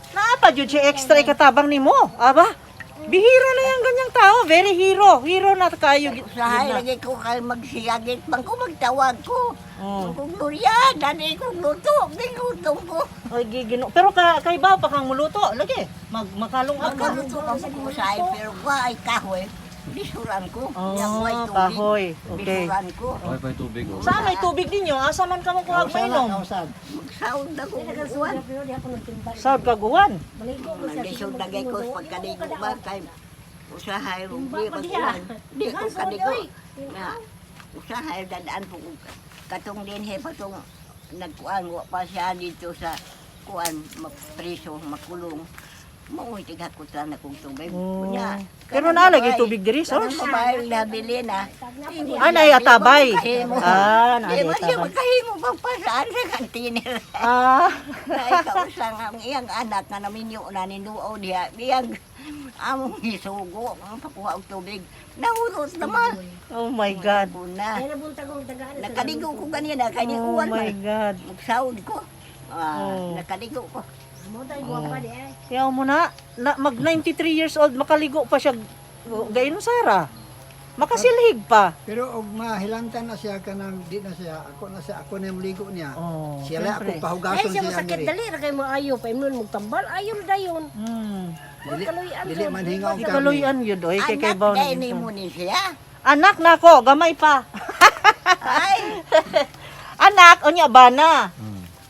Naa pa jud siya extra ikatabang nimo. Aba, bihira na yung ganyang tao. Very hero. Hero na kayo. Yun Usahay na. lagi ko kay magsiyagit man ko magtawag ko. Oh. Kung Gloria, dani kong luto, giluto ko. Ay, gigino. Pero ka, kay ba pa kang muluto? Lagi. Mag makalungag ka. Magkaluto ka ko usahay pero wa ay kahoy. Bisuran ko. Oh, Nya, way tubig. kahoy. Okay. Bisuran ko. Okay pa yung tubig, oh. Saan may tubig ninyo? Asa man ka mo kuhag Kausan na, mainom? kausan. Magsaod na ko kuwan. Sa kaguan. Naglisod na ko pagkaligo ba kay usahay di ba kuwan. Di ko kaligo. Na usahay dadaan po ko katong dinhi patong nagkuan wa pa siya dito sa kuan mapriso makulong. Mao tighakutan na kong tubig. Oh. Unya, Pero kanang naa lagi babae- tubig diri, kanang source? babae nabili na. Ah, naay atabay. Makahimo. Ah, naay Di ba siya atabay. makahimo pagpasaan sa kantiner. Ah, Ay, kausa nga ang iyang anak nga naminyo na ninuo diha. Iyang among gisugo ang pakuha og tubig. Nahurot naman. Oh my God. Una. Ay nabuntag og dagaan. Nakaligo ko ganina kay ni Oh uwan my man. God. Magsaod ko. Ah, Oh. nakaligo ko. Mo tayo guwapa di ay. Yaw mo na, na mag 93 years old makaligo pa siya gaino Sara. Makasilhig pa. Pero og mahilantan na siya kanang di na siya, ako na siya, ako na yung ligo niya. Oh, Siya lang ako siyempre. Ay pahugason siya siya masakit diri. dali ra kay maayo pa imnon magtambal ayo ra dayon. Dili, Kaluyan dili man hingaw kami. Ikaluyan yun, oy, kay kay Anak baw dahil ni mo ni siya. Anak nako, gamay pa. Ay, Anak, unya bana.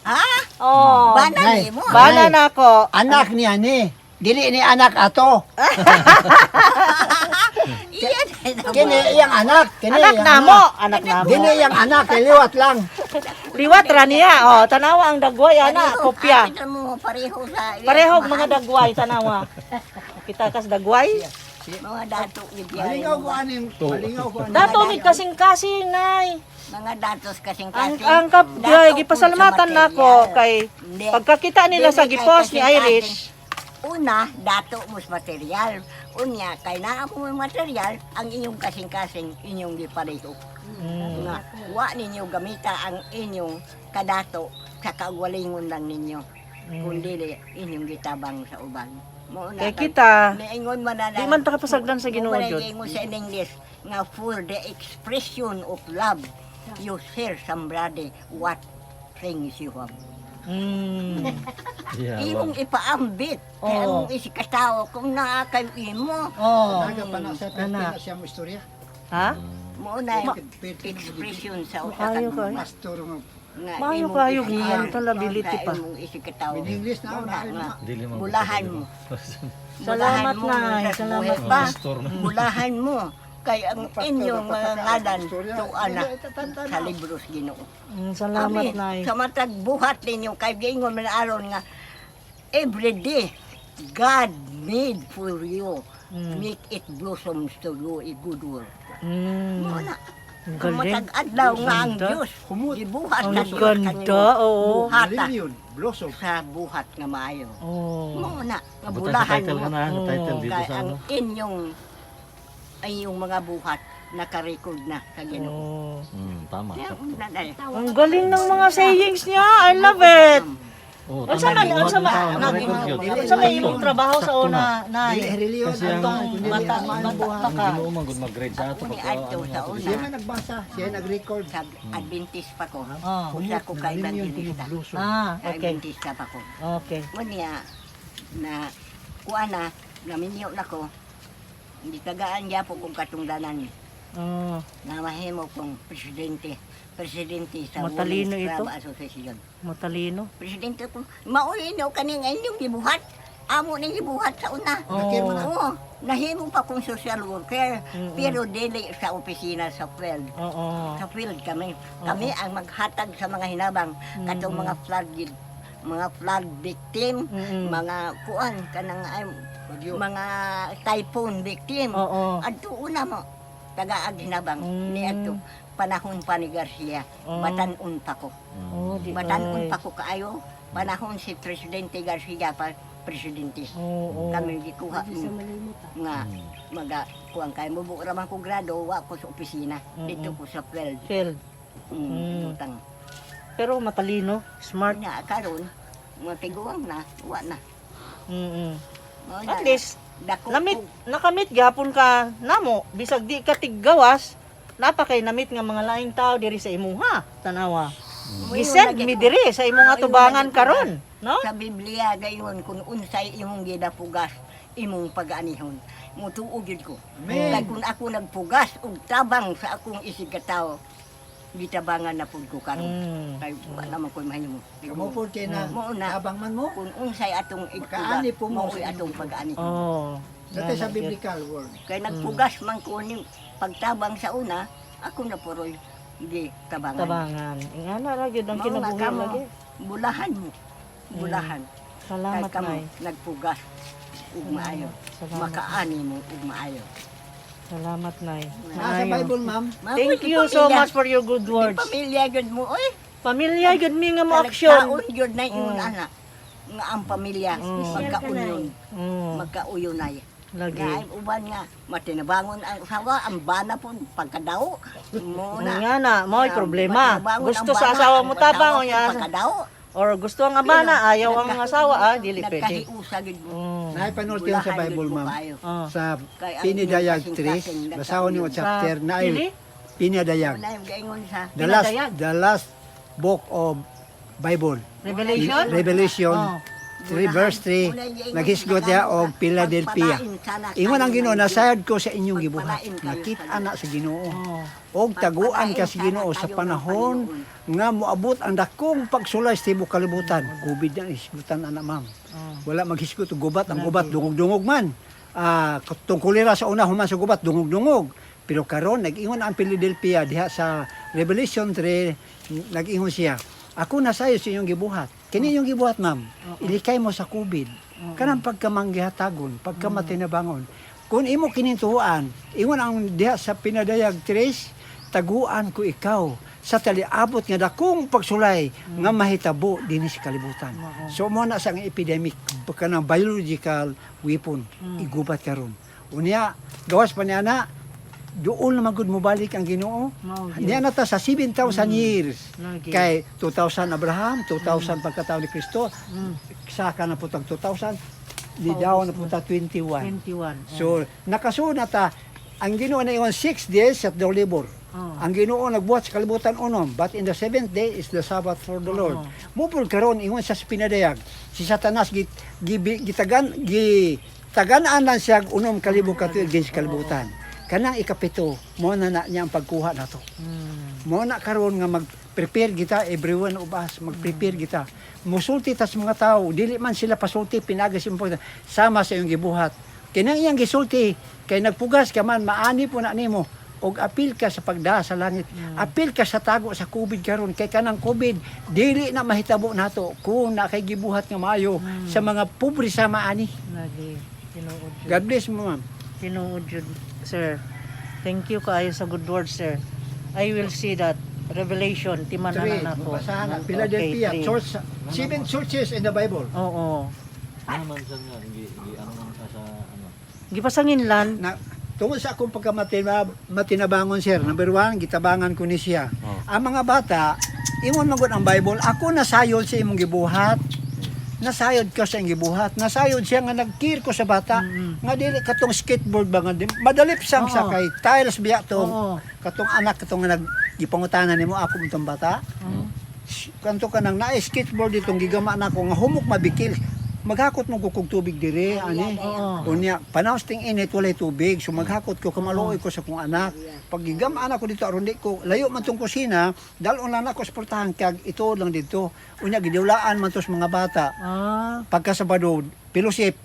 ha? Oh. Bana Nay. ni mo. Bana nako. Anak niya ni. Dili ni anak ato. Iyan. Kini iyang anak, kini Anak iyang namo, anak namo. Dili iyang anak, kay liwat lang. Liwat ra niya. Oh, tanawa ang dagway ana, kopya. Kapit mo pareho sa Pareho mga dagway tanawa. Kita kas dagway. Mga dato gid yan. Malingaw ko aning, malingaw ko aning. Dato mig kasing-kasing nay. Mga datos kasing Ang kasing. ang kap Dato ay, po gipasalamatan sa nako material. kay Hindi. pagkakita nila sa Dili kay gipos ni kasing-kasing. Irish. Una, dato mo sa material. Unya, kay naa mo yung material, ang inyong kasing-kasing, inyong gipareho. Nga, wa ninyo gamita ang inyong kadato sa kagalingon lang ninyo. Kundi inyong gitabang sa uban. Mao na Kay kang- kita, Niingon man na di man ta kapasagdan sa Ginoo Mao man jud. giingon sa English nga for the expression of love, you share somebody what things you have. Yeah, Imong ipaambit, kaya Oo. imong isikatawo kung naa kay imo. Oh. Naga pa na siya, pero Anak. na siya mo istorya. Ha? Mao na Pwede expression sa usa ka Maayo kayo. Pastor nga. nga Maayo imong kayo, i-share giyang talability sa pa. imong isikatawo. In English na, Mao na, na nga. Dili man Bulahan mo. Salamat, Bulahan mo Nay. sa Salamat. buhay pa. Pastor na. Bulahan mo. Kay ang Mga pastor, inyong mga nagpataka ngalan ang istorya. tuwa na Dili, tatan-tanaw. sa libro sa Ginoo. Salamat, Abi, Nay. sa matag buhat ninyo kay giingon man aron nga every day God made for you. Make it blossoms to you a good work. Mao na. Ang galing. Matag adlaw nga ang Ganda. Dios Humot. gibuhat Ang na Dios ganda, kanimo. oo. Buhata Malimyon, blossom. sa buhat nga maayo. Oh. Mao na nga Buta sa bulahan title mo. ka na, sa title dito Kay sa ang ano. inyong ay yung mga buhat naka-record na sa Ginoo. Oh. Tama. Kaya, una na eh. Ang galing ng mga sayings niya. I love it. Oh, Unsa man tama. unsa man Buhat ng tao, naka-record yun. unsa may imong trabaho sa Sakto una, na. Nay? Dili reliyon Kasi ang- Atong kundi bata, ang bata buhat. pa Ang ka. Ginoo man gud mag-grade sa ato Ako ni pagka Adto ano sa na ato. una. Siya man nagbasa, siya nag-record. Sa Adventist pa ko. Ah. Usa ko kay Malimyon, Evangelista. blossom. Ah, Sa okay. Adventista pa ko. Okay. Mo niya na kuan na naminyo na ko. Hindi tagaan po kong katungdanan Oh. na mahimo kong presidente. Presidente sa Matalino Women's ito. Club Association. Matalino. Presidente ko, mauli no kaning inyong gibuhat. Amo ning gibuhat sa una. Oh. Oo, nahimo pa kong social worker, pero dili sa opisina sa field. Oo. Sa field kami. Kami ang maghatag sa mga hinabang katong mga flood mga flood victim, mga kuan kanang ay, Bagyo. mga typhoon victim. Oo. Adto una mo tagaag hinabang ni adto panahon pa ni Garcia. Batan-on pa ko. Oh, di Batan-on ay. pa ko kaayo. Panahon si Presidente Garcia pa presidente. Oo. Kami gikuha nga maga kuan kay mubo ra man ko grado wa ko sa opisina dito ko sa field. Field. Butang. Pero matalino, smart. Nya karon mga tiguang na wa na. Mao na. At least Dako namit ko- nakamit gyapon ka namo bisag di ka tiggawas napa kay namit nga mga laing tao diri sa imuha tanawa. Moingon Gisend lagi mi ko. diri sa imong Moingon atubangan lagi ko karon, no? Sa Biblia gayon kung unsay imong gidapugas imong pag-anihon. Mutuo gyud ko. Amen. Kay kung ako nagpugas og tabang sa akong isig katawo, gitabangan na pud ko karon. Kay wa naman ko'y mahimo. Kamo po kay na Mao na. tabang man mo. Kung unsay atong igpugas, Makaani po mo mao'y sa atong pag-ani. Oh. Dati sa biblical word. Kay nagpugas man ko ni pagtabang sa una, ako na puroy gi tabangan. Tabangan. Ingana ra gyud ang Mao na kinabuhi kamo, lagi. Bulahan mo. Bulahan. Kay Salamat, kamo Nay. nagpugas ug maayo. Salamat. Makaani mo ug maayo. Salamat, Nay. Ah, sa Maayo. Bible, ma'am. Thank you so much for your good words. Pamilya gyud mo oy. Pamilya gyud mi nga mo aksyon. Taon gyud na ingon ana nga ang pamilya magkauyon, magkauyonay. Lagi. Nga ay uban nga matinabangon ang asawa, ang bana po pagkadaw. Mo na. Nga na, mo'y Ang problema. matinabangon Gusto ang sa bana, asawa ang mo tabang asawa o po niya. Pagkadaw. Or gusto ang abana, ayaw ang asawa, ah, dili pwede. Nagkahiusa gyud mo. Naipanulti yun sa Bulahan gyud Bible, ko ma'am. kaayo. Sa Kay ang Pinidayag inyong 3, kasing-kasing basahon niyo ang chapter Sa na Pili? Pinadayag. Wala yung gaingon sa The last, Pinadayag. the last book of Bible. Revelation? Revelation Oh. 3 verse 3, naghisgot niya og Philadelphia. Ingon ang Ginoo, nasayod ko sa inyong gibuhat. Nakita na sa Ginoo. Oh. Og taguan ka sa Ginoo sa panahon nga moabot ang dakong pagsulay sa tibuok kalibutan. COVID na hisgutan ana, ma'am. Wala maghisgot og gubat, ang gubat dungog-dungog man. Ah, tungkulira kolera sa una human sa gubat dungog-dungog. Pero karon nag-ingon ang Philadelphia diha sa Revelation 3, nag-ingon siya. Ako nasayo sa inyong gibuhat. Kini inyong gibuhat, ma'am. Ilikay mo sa COVID. Kanang pagkamanggihatagon, pagkamatinabangon. Kung imo kinintuan, ingon ang diha sa Pinadayag 3, taguan ko ikaw sa taliabot nga dakong pagsulay nga mahitabo dinhi sa kalibutan. So mo na sa ang epidemic kanang biological weapon igubat karon. Unya gawas pa niya na doon na magud mobalik ang Ginoo. Mao gyud. Niya na ta sa 7,000 years. Lagi. Kay 2,000 Abraham, 2,000 pagkatao ni Kristo, saka na putang 2,000, di daw na puta 21. 21. So, nakasunod na ta, ang Ginoo na iwan 6 days at the labor. Oh. Ang Ginoo nagbuhat sa kalibutan unom, but in the seventh day is the Sabbath for the Lord. Oh. Mupol karon ingon sa pinadayag, si Satanas gi, gi, gitagan gitagan-an lang siya og unom kalibo ka tuig din sa kalibutan. Kanang ikapito, mo na na niya ang pagkuha nato. Mo na karon nga mag-prepare kita, everyone of us, mag-prepare kita. Musulti tas mga tao, dili man sila pasulti, pinagas yung sama sa iyong gibuhat. Kinang iyang gisulti kay nagpugas ka man, maani po na nimo og apil ka sa pagdaa sa langit. Apil ka sa tago sa COVID karon, kay kanang COVID dili na mahitabo nato kung na kay gibuhat nga maayo sa mga pobre sa maani. Lagi. Tinuod jud. God bless mo, ma'am. Tinuod jud, sir. Thank you kaayo sa good words, sir. I will see that Revelation timan Three, na nako. basahan na. Philadelphia, Okay, three. church, seven churches in the Bible. Oo. Ano man siya nga, gi ano man siya sa ano. Gipasanginlan. Na, tungod sa akong pagkamatinabangon, sir, number one, gitabangan ko ni siya. Oh. Ang mga bata, ingon man gud ang Bible, ako nasayod sa imong gibuhat. Nasayod ko sa imong gibuhat. Nasayod siya nga nagkir ko sa bata. Nga dili katong skateboard ba nga madalip sang sa Oo. kay tiles biya tong Oo. katong anak katong nga nag gipangutanan nimo ako itong bata. Kanto ka nang na skateboard ditong gigama na ako nga humok mabikil. Maghakot mo kog tubig dire ani. Oo. Unya, panahon ting init walay tubig. So maghakot ko, kamaluoy ko sa kong anak. Pag gigama ko dito aron di ko layo man tong kusina, dalon lang ako sa portahan kag ito lang dito. Unya gidulaan man tos mga bata. Pagka Sabado, fellowship,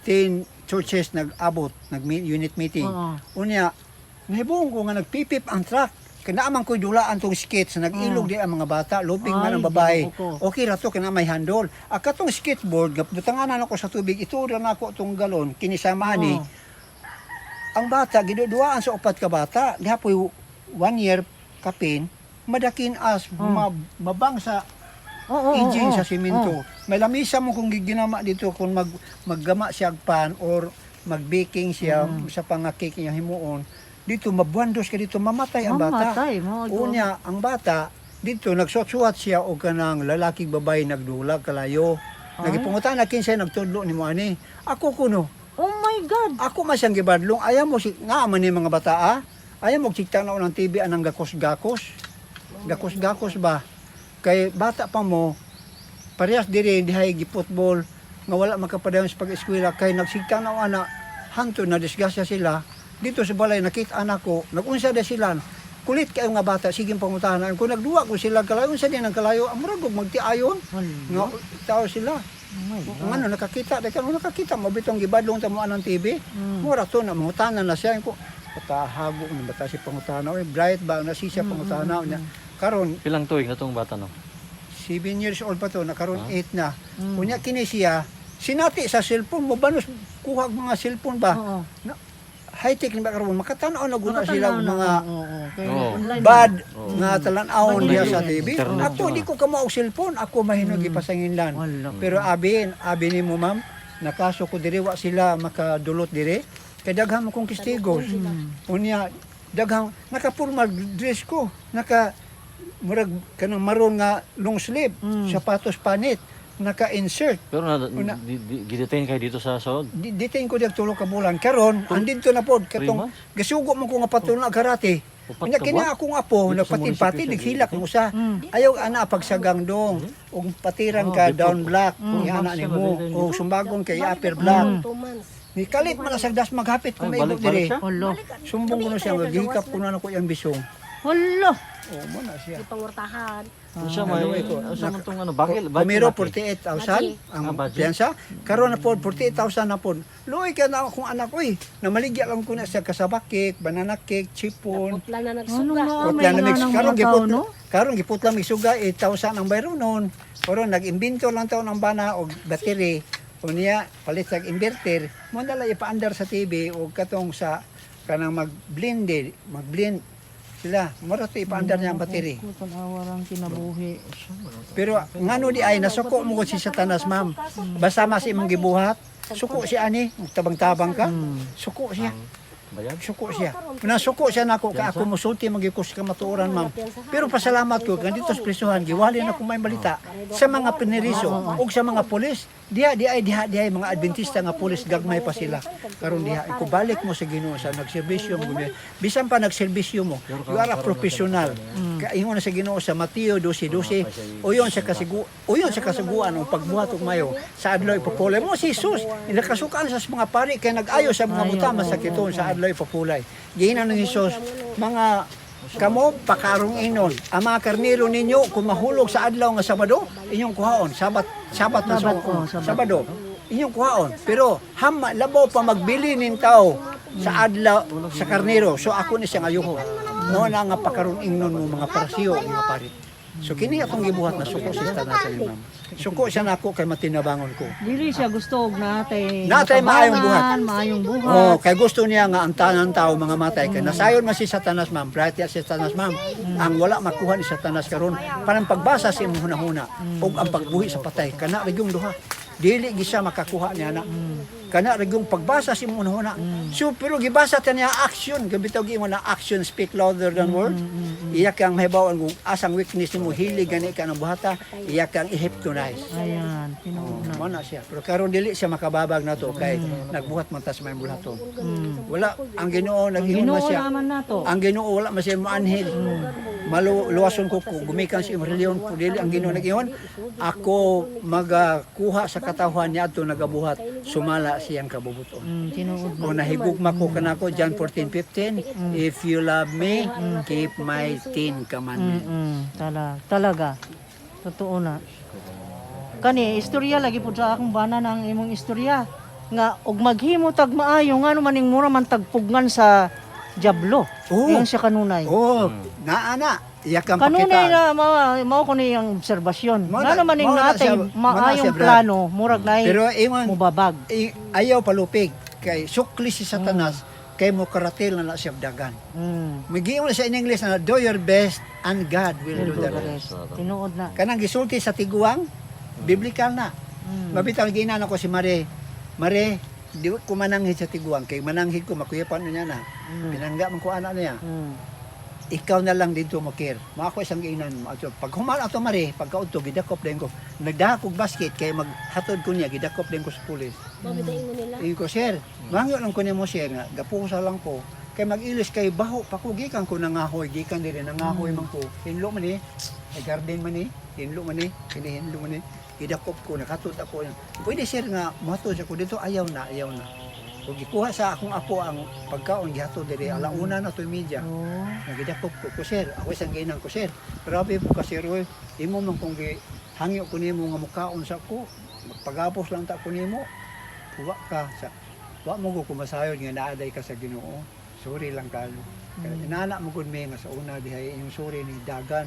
10 churches nag-abot, nag-unit meeting. Oo. Unya, nahibuong ko nga nagpipip ang truck. Kinaaman ko'y dulaan tong skates, nag-ilog di ang mga bata, luping man Ay, ang babae. ginoo ko. Okay ra to, kina may handle. Ang katong skateboard, butanganan ako sa tubig, ito ra nako tong galon, kinisama ni. Oo. Ang bata, giduduaan sa upat ka bata, dihapoy 1 year kapin, madakin as, mabang sa Oo, oo, engine oo. sa simento. May lamisa mo kung giginama dito kung maggama siya og pan or mag-baking siya sa pangakik niya himuon. Dito mabuandos ka dito, mamatay ang bata. Mamatay, mo. Unya, ang bata dito nagsuwat siya og kanang lalaking babae nagdulag kalayo. Nagipangutan na kinsay nagtudlo nimo ani. Ako kuno, Oh my God. ako man siyang gibadlong. Ayaw mo si nga man ni mga bata ah. Ayaw mo sikta na ng TV anang gakos-gakos. Gakos-gakos ba? Kay bata pa mo, parehas diri dihay gi-football nga wala makapadayon sa pag-eskwela kay nagsigta na ana hanto na disgrasya sila dito sa balay. Nakita anak ko nagunsa da sila, kulit kayo nga bata, sige pangutahan kung nagduwa ko sila kalayo, unsa din ang kalayo, ang murag og magtiayon nga tao sila. Oh my God. Ngano nakakita dahil kung nakakita mo bitong gibadlong ta mo anang TV. Mura to na mangutana na siya ko, patahago na bata si pangutana, oy, bright ba na siya pangutana niya karon. Pilang tuig na tong bata no? 7 years old pa to na karon 8 na. Unya kini siya sinati sa cellphone mo banos kuha og mga cellphone ba. Oo. Na, high tech ni ba karon, makatan-aw na guna sila og Makatanaw na, mga oo, oo. Kaya online na. bad nga talan-awon Online diha sa yun. TV. Internet Ako yun. di ko kamo og cellphone, ako mahinog ipasanginlan. Wala. Pero abi, abi nimo ma'am, nakaso ko diri, wa sila makadulot diri. Kay daghan mo kong kistigos. Unya daghang naka-formal dress ko, naka murag kanang maroon nga long sleeve, sapatos panit, naka-insert. Pero na Una. gidetain kayo dito sa Saud. Detain ko diag 3 ka bulan. Karon, andito na pod katong 3 months? gasugo mo ko nga patulong karate. Upat Unya ka kini buwan? akong apo Dito sa nagpati-pati munisipyo siya naghilak mo sa. Ayaw ana pagsagang dong ug patiran ka Oh, down block 4 ni ana months siya nimo na-detain o dito? sumbagon kay upper block. 2 months. Ni kalit man sa das maghapit kung Ay, may balik-balik diri. siya? Hala. Sumbong ko na siya nga gihikap ko na nako iyang bisong. Hala. O mo na siya. Di pangurtahan. Unsa may Ano ito? unsa man tong ano bakil? Bakil Pumiro laki? 48,000 ang Ah, budget. piyansa. Karon na po 48,000 na po. Luoy ka na akong anak oy. Namaligya lang ko na siya kasaba cake, banana cake, chipon. Putla na Ano nagsuga. nga, Putla may na mix. nga ng Karon mga tao, giput no? karon giputla mig suga 8,000 ang bayro noon. Pero nag-imbento lang taon ang bana og battery. Unya palit sa inverter, mo na lang ipaandar sa TV o katong sa kanang mag-blend, mag-blend sila. Mura to ipaandar niya ang battery. Tanawa lang kinabuhi. Pero ngano di ay nasuko mo ko si Satanas, ma'am. Basta mas imong gibuhat, suko siya ani, tabang-tabang ka. Suko siya. Bayad? Suko siya. Nasuko siya nako kay ako musulti magyukos ka matuoran, ma'am. Pero pasalamat ko kay dito sa prisuhan giwali na ko may balita sa mga piniriso ug sa mga pulis. Diha di ay diha di ay mga Adventista nga pulis, gagmay pa sila. Karon diha ko balik mo sa Ginoo sa nagserbisyo mo. Bisan pa nagserbisyo mo, you are a professional. Kaingon na sa Ginoo sa Mateo 12:12, uyon sa kasiguan ang pagbuhat og mayo sa adlaw ipapulay mo si Jesus. Nakasukaan sa mga pari kay nag-ayo sa mga buta masakiton sa adlaw ipapulay. Giingnan ni Jesus, mga kamo pakarong inon. Ang mga karnero ninyo kung mahulog sa adlaw nga Sabado, inyong kuhaon. Sabat, Sabat na Sabat, sa oh, Sabat. Sabado. Inyong kuhaon. Pero hama labaw pa magbili ning tao sa adlaw sa karnero. So ako ni siyang ayuho. Mao na nga pakaron ingnon mo mga parasiyo, mga parit. So kini atong gibuhat na suko si tanan sa imam. Suko siya nako kay matinabangon ko. Dili siya gusto og natay Natay maayong buhat. Maayong buhat. Oh, kay gusto niya nga ang tanan tao mga matay kay nasayon man si Satanas, ma'am, bright si Satanas, ma'am. Ang wala makuha ni Satanas karon parang pagbasa sa imong hunahuna ug ang pagbuhi sa patay kana ra yung duha. Dili gi siya makakuha niya na. Kana ra yung pagbasa sa imong hunahuna. So pero gibasa ta niya action, gabitaw giingon na action speak louder than words. Iya kang mahibaw-an kung asang weakness nimo, hilig gani ka ng buhata, iya kang i-hypnotize. Ayan, tinuod na. Mo na siya. Pero karon dili siya makababag na to kay nagbuhat man ta sa may bulaton. Wala ang Ginoo nag-ingon man Ginoo siya. naman nato. Ang Ginoo wala man siya moanhil. Malu luwason ko ko gumikan sa imong relihiyon ko dili ang Ginoo nag-ingon. Ako magakuha sa katawhan niya adto nagabuhat sumala siyang kabubuton. Tinuod. Kung nahigugma ko kanako John 14:15, if you love me, keep my 10 commandments. Talaga. Totoo na. Kani istorya lagi pud sa akong bana ng imong istorya nga og maghimo tag maayo ngano man ning mura man tagpugnan sa jablo. Oo. Ingon siya kanunay. Oh, naa na. Iya kang Kanunay pakitaan. na mao ko ni ang obserbasyon. Mao na- Ngano man ning mao na natay siya- mao na maayong siya, Brad. plano, murag nay Pero ingon, mubabag. Ayaw palupig kay sukli si Satanas kay mo karatil na na siya dagan. Magiingon na siya in English na do your best and God will do the rest. Tinuod na. Kanang gisulti sa tiguang biblical na. Mabitaw giinan ako si Mare. Mare, di ko mananghid sa tiguang kay mananghid ko makuyapan niya na. Pinangga man ko anak niya. Ikaw na lang dito mo care. Mao ako isang giinan mo. Ato pag human ato Mare, pagkaudto gidakop din ko. Nagdahak og basket kay maghatod ko niya, gidakop din ko sa pulis. Mabitayin mo nila. Ingon ko, sir, mangyo lang ko nimo, sir, nga gapusa lang ko. Kay mag-ilis kay baho pa ko gikan ko nangahoy, gikan diri nangahoy man ko. Hinlo man ni, ay garden man ni, hinlo man ni, kini hinlo man ni. Gidakop ko, nakatod ako. Pwede sir nga mohatod sa ko dito, ayaw na, ayaw na. Kung gikuha sa akong apo ang pagkaon gihatod diri alauna na to'y media. Oh. Nagidakop ko ko sir, ako isang ginang ko sir. Grabe po ka sir, oy. Imo man kung gi hangyo ko nimo nga mukaon sa ko, magpagapos lang ta ko nimo. Wa ka sa wa mo ko kumasayod nga naaday ka sa Ginoo. Sorry lang kayo. Inana mo gud mi nga sa una dihay inyong sorry ni dagan.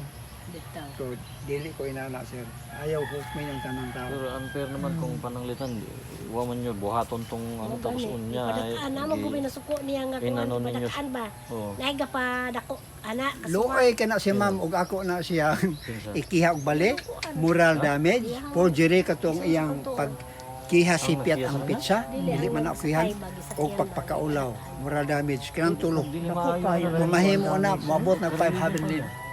So dili ko inana sir. Ayaw hukmi ang tanang tao. Pero unfair naman kung pananglitan, wa man nyo buhaton tong ano tapos unya ay Padakaan na mo kung nasuko niya nga kuan Inano ninyo. padakaan ba. Oo. Naiga pa dako ana kasuwa. Luoy ka na si ma'am ug ako na siya Kinsa? ikiha og bali, moral damage, forgery katong iyang pagkiha sipiat ang pizza, dili man ako kihan, og pagpakaulaw, moral damage, kanang tulo. Dili maayo. Kung mahimo na, moabot na 500,000.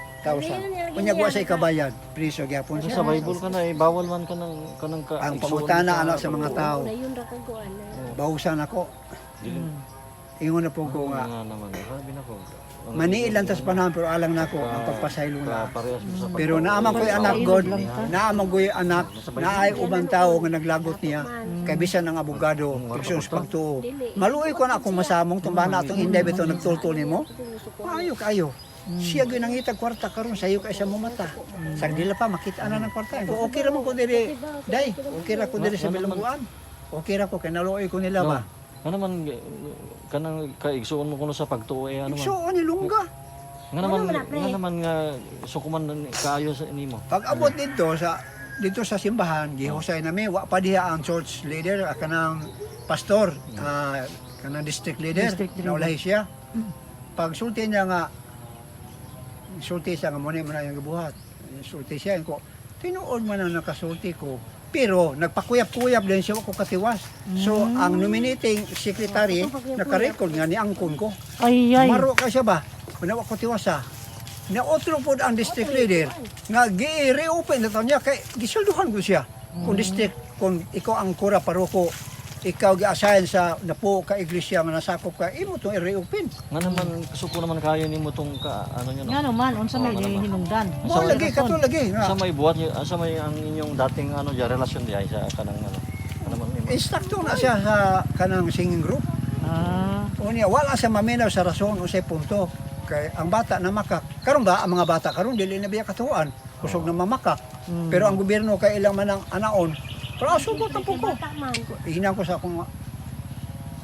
Unya wa sa ikabayad, priso gyapon Sa siya. Bible ka na eh, bawal man ka ng kanang ka Ang igsuon pangutana sa ana sa mga tao, Dayon ra ko kuan. bahusan ako. Dili Ingon na po ko nga, nga naman. Grabe na ko. Ang- maniil lang tas panahon pero alang nako ang pagpasaylo na. Parehas mo sa Pero naaman ko'y anak God, naaman ko'y anak, naay ubang tao nga naglagot niya, kay bisan ang abogado, igsoon sa pagtuo. Maluoy ko na akong masamong tumbana atong inday bitaw nagtultol nimo. Maayo kayo. Siya gyud nangitag kwarta karon sayo kay sa mata. Sa dila pa makita na ng kwarta. Ko okay ra man ko diri. Day, okay ra ko diri sa bilangguan. Okay ra ko kay naluoy ko nila ba. Nga naman kanang kaigsuon mo kuno sa pagtuo eh ano man. Igsoon ni lungga. Nga naman nga sukuman kaayo sa nimo. Pag abot dito sa simbahan, gihusay nami wa pa diha ang church leader, kanang pastor, kanang district leader, District leader. naulahi siya. Pag sulti niya nga sulti siya nga mo na yung gibuhat. Sulti siya ko, tinuod man ang nakasulti ko. Pero nagpakuyap-kuyap din siya wa ko katiwas. So ang nominating secretary nakarecord nga ni angkon ko. Ay ay. Maro ka siya ba? Wala ko tiwasa. Na otro pod ang district leader nga gi-reopen na taon niya kay gisulduhan ko siya. Kung district kung ikaw ang kura paroko, ikaw gi-assign sa napo ka iglesia nga nasakop ka imo tong i-reopen. Nga naman suko naman kayo nimo tong ka ano nyo no. Nga naman unsa may Oo, nga naman. hinungdan. Mo lagi kato lagi nga. Sa may buhat niyo, sa may ang inyong dating ano diya relasyon diya sa kanang ano. Ano man nimo. Instructor na siya sa kanang singing group. Ah. Unya wala siya maminaw sa rason unsay punto. Kay ang bata na makak. Karon ba ang mga bata karon dili na biya katuan, kusog na mamakak. Pero ang gobyerno kay ilang man ang anaon Pero sugot na po ko. Bata man. Ihinan ko sa akong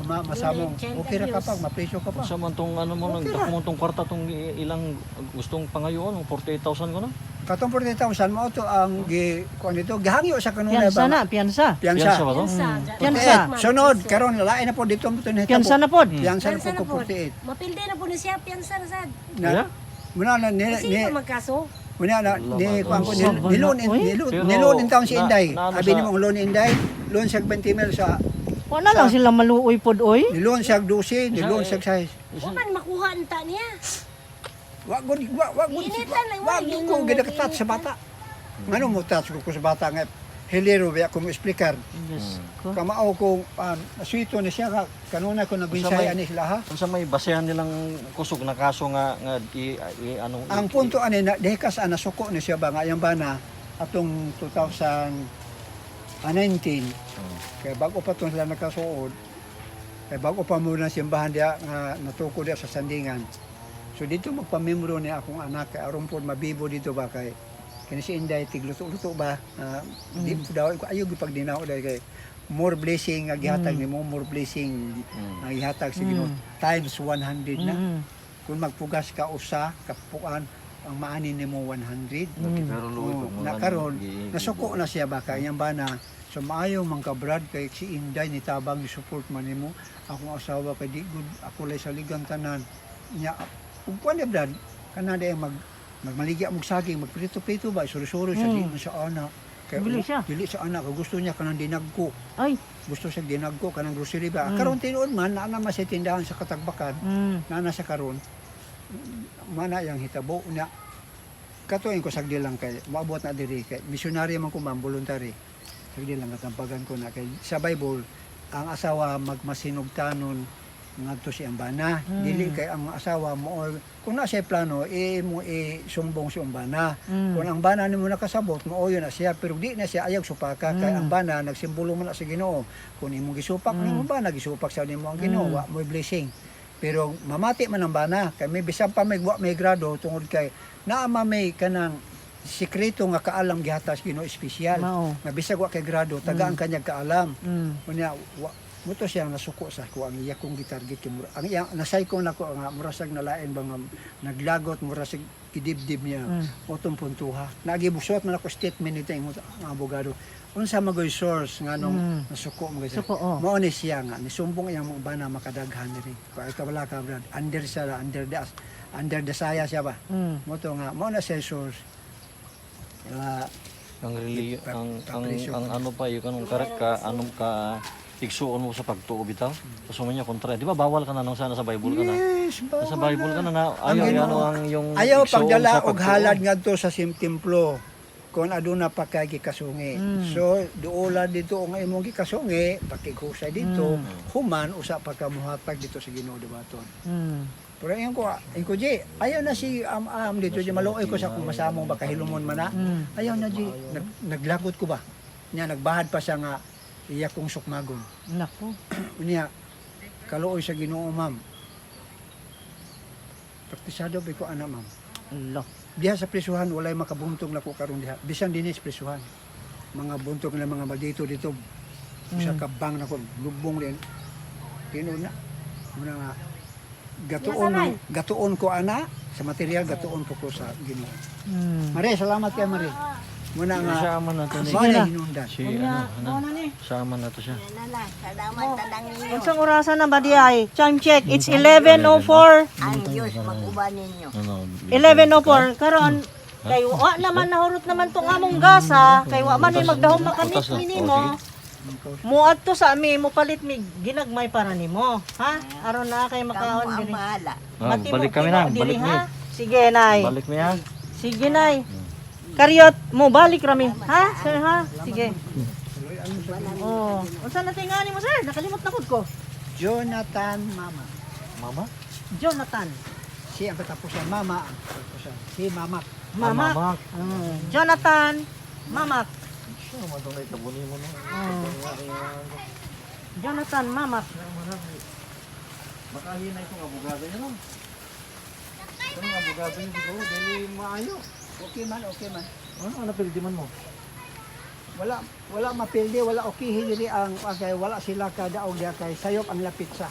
masamong. Okay ra ka pa, mapreso ka pa. Unsa man tong ano mo nang Okay ra. dako mo tong kwarta tong ilang gustong pangayoon, 48,000 ko na. Katong 40,000 mo to ang gi kuan dito gihangyo sa kanunay Piyansa ba? na, piyansa. Piyansa. Piyansa ba to? Piyansa. Piyansa. Sunod karon lain na po dito mo to nahitabo. Piyansa na pod. Piyansa na Piyansa po na ko po. 48. Mapildi na po ni siya, piyansa na sad. Na, Yeah? muna na ni Kasi ni pa magkaso. muna na ni kuan ko Wala, nilon uy. nilon Pero, nilon in taon si Inday. na ano Abi nimo ang loan Inday, loan siya 20 mil sa Wala lang sila maluoy pod oy. niloan siya 12, niloan siya 6. Wa man makuha ang ta niya. Wa gud wa wa gud Initan lang, wa wa, gud yun ko ang gidakatat sa bata. Ngano mo touch ko ko sa bata nga hilero ba akong explicar. Diyos ko. Kamao ko sweeto ni siya ka kanuna ko nagbinsay ani sila ha. Unsa may basehan nilang kusog na kaso nga nga i ano Ang punto ani na dekas ana suko ni siya ba nga iyang bana atong 2019 kay bago pa tong sila nakasuod, kay bago pa muna simbahan diya nga natuko diya sa sandingan. So dito magpamembro ni akong anak kay aron pod mabibo dito ba kay kini si Inday tigluto-luto ba. Di po daw ko ayo gipag dinao dahil kay more blessing nga gihatag nimo, more blessing nga gihatag sa Ginoo times 100 na. Kung magpugas ka usa kapuan ang maani nimo 100. Pero luoy Oh, pag mga na karon nasuko na siya ba kay iyang bana. So maayo man ka Brad kay si Inday ni tabang ni support man nimo. Akong asawa kay di good ako lay saligan tanan nya. Ug kuan ni Brad kana day mag magmaligya mog saging, magprito-prito ba, suro-suro siya, di man siya ana kay Dili siya. Dili siya ana kay gusto niya kanang dinagko. Ay. Gusto siya dinagko kanang grocery ba. Karon tinuod man naa naman sa tindahan sa Katagbakan, naa na sa karon mana yang hitabo na katuin ko sagdi lang kay moabot na diri kay misyonaryo man ko ma'am, voluntary. Sagdi lang katampagan ko na kay sa Bible ang asawa magmasinugtanon ngadto si ambana. Dili kay ang asawa mo kung na siya plano mo isumbong si ambana. Kung ang bana nimo nakasabot mo na siya, pero di na siya ayaw supaka kay ang bana nagsimbolo man na sa Ginoo. Kung imong gisupak nimo bana, gisupak sa nimo ang Ginoo, wa mo'y blessing. Pero mamati man ang bana kay may bisan pa may wa may grado tungod kay naa man may kanang sikreto nga kaalam gihatas Ginoo espesyal. Mao. Nga bisag wa kay grado tagaan kanyang kaalam. Unya wa mo to siya nasuko sa ko ang iya kong gitarget kay mura. Ang iya nasay ko nako nga murasag nalain ba nga naglagot murasag gidibdib niya otong puntuha. Nagibusot man ako statement nito ang abogado. Unsa magoy source nga nung nasuko mo siya. Suko, oh. Mao ni siya nga nisumbong iyang mga bana makadaghan diri. Kay ka wala ka Brad. Under siya under the saya siya ba. Mo to nga mao na siya source. Ang ang Papresyo. ang ano pa yung kanong karak ka anong ka igsuon mo sa pagtuo bitaw. So man niya kontra. Di ba bawal ka na nung sana sa Bible ka na? Yes, bawal Sa Bible ka na na Ang ayaw Ginoo- ano ang yung Ayaw igsuon pagdala sa og pagtuo. halad ngadto sa templo kung aduna pa kay gikasungi. So duola dito ang imong gikasungi, pakighusay dito, human usa pa ka mohatag dito sa Ginoo dumaton. Pero ingon ko Ji, ayaw na si am-am dito, Ji, maluoy ko sa akong masamong baka hilumon man na. Ayaw na Ji, naglagot ko ba? Nya nagbahad pa siya nga iya kong sukmagon. Nako. Unya, kaluoy sa Ginoo ma'am. Praktisado ba ko ana ma'am? Lo. Diha sa prisuhan walay makabuntong nako karon diha. Bisan dinhi sa prisuhan. Mga buntong na mga maldito dito. Usa ka bang nako lubong din. Tinuod na. Muna nga gatuon gatuon ko ana sa material, gatuon ko ko sa Ginoo. Mare, salamat kay Mare. Muna nga Siya man na to ni. mao na hinungdan. Si ano, ano, na ni. sama na to siya. Yan na lang. Salamat talang ninyo. Unsang orasan na ba di ay? Time check. It's 11:04. Ang Diyos mag-uban ninyo. Ano? 11:04 karon kay wa naman nahurot naman tong among gasa kay wa man ni magdahom makamit Butas na. mi Oh, nimo. Muadto sa ami mo palit mi ginagmay para nimo, ha? Aron na kay Kamo makaon ang diri. bahala. Ah, Matimo- balik kami timo na, diri, balik mi. ha? Sige nay. Balik mi ha. Sige nay. Karyot mo balik rami, ha? Sir ha? Sige. Oh, unsa na tingani mo sir? Nakalimot na pud ko. Jonathan Mama. Mama? Jonathan. Si ang katapusan, Mama ang katapusan. Si Mama. Mama. Mama. Jonathan Mamak. Siya man tong kabuni mo no. Jonathan Mamak. Baka hinay itong abogado niya no. Itong abogado niya siguro dili maayo. Okay man, okay man. Ano ang napildi man mo? Wala wala mapildi, wala okihi diri ang kay wala sila kadaog diha kay sayop ang lapit sa.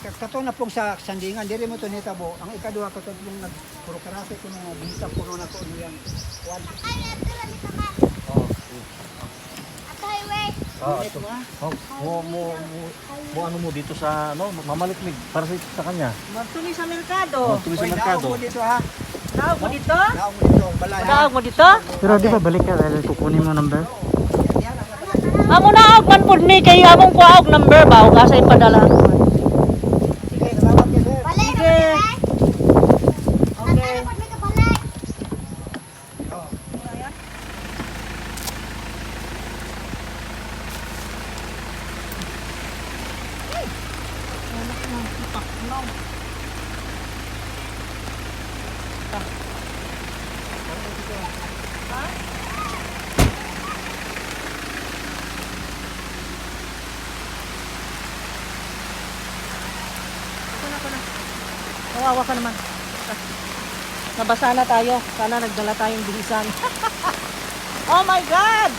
Kato na pong sa sandingan diri mo to nitabo. Ang ikaduha kato pong nag puro karate ko nga bihita puno na ko niyang kuan. Oh. At highway. Ah, ito. Oh, mo, mo, mo, mo, ano mo dito sa, ano, mamalit mig, para sa kanya. Magtuloy sa merkado. Magtuloy sa Oy, merkado. daog mo dito ha. Daog mo dito? Daog mo dito ang balay ha. Daog mo dito? Pero di ba balik ka dahil kukunin mo number? Amo na og man pud ni kay among kuha og number ba og asa ipadala. Sige, salamat kay sir. Balay na Sige. balay. Okay. Tatara po balay. Oh. Kawawa ka naman. Nabasa na tayo. Sana nagdala tayong bilisan. Oh my God!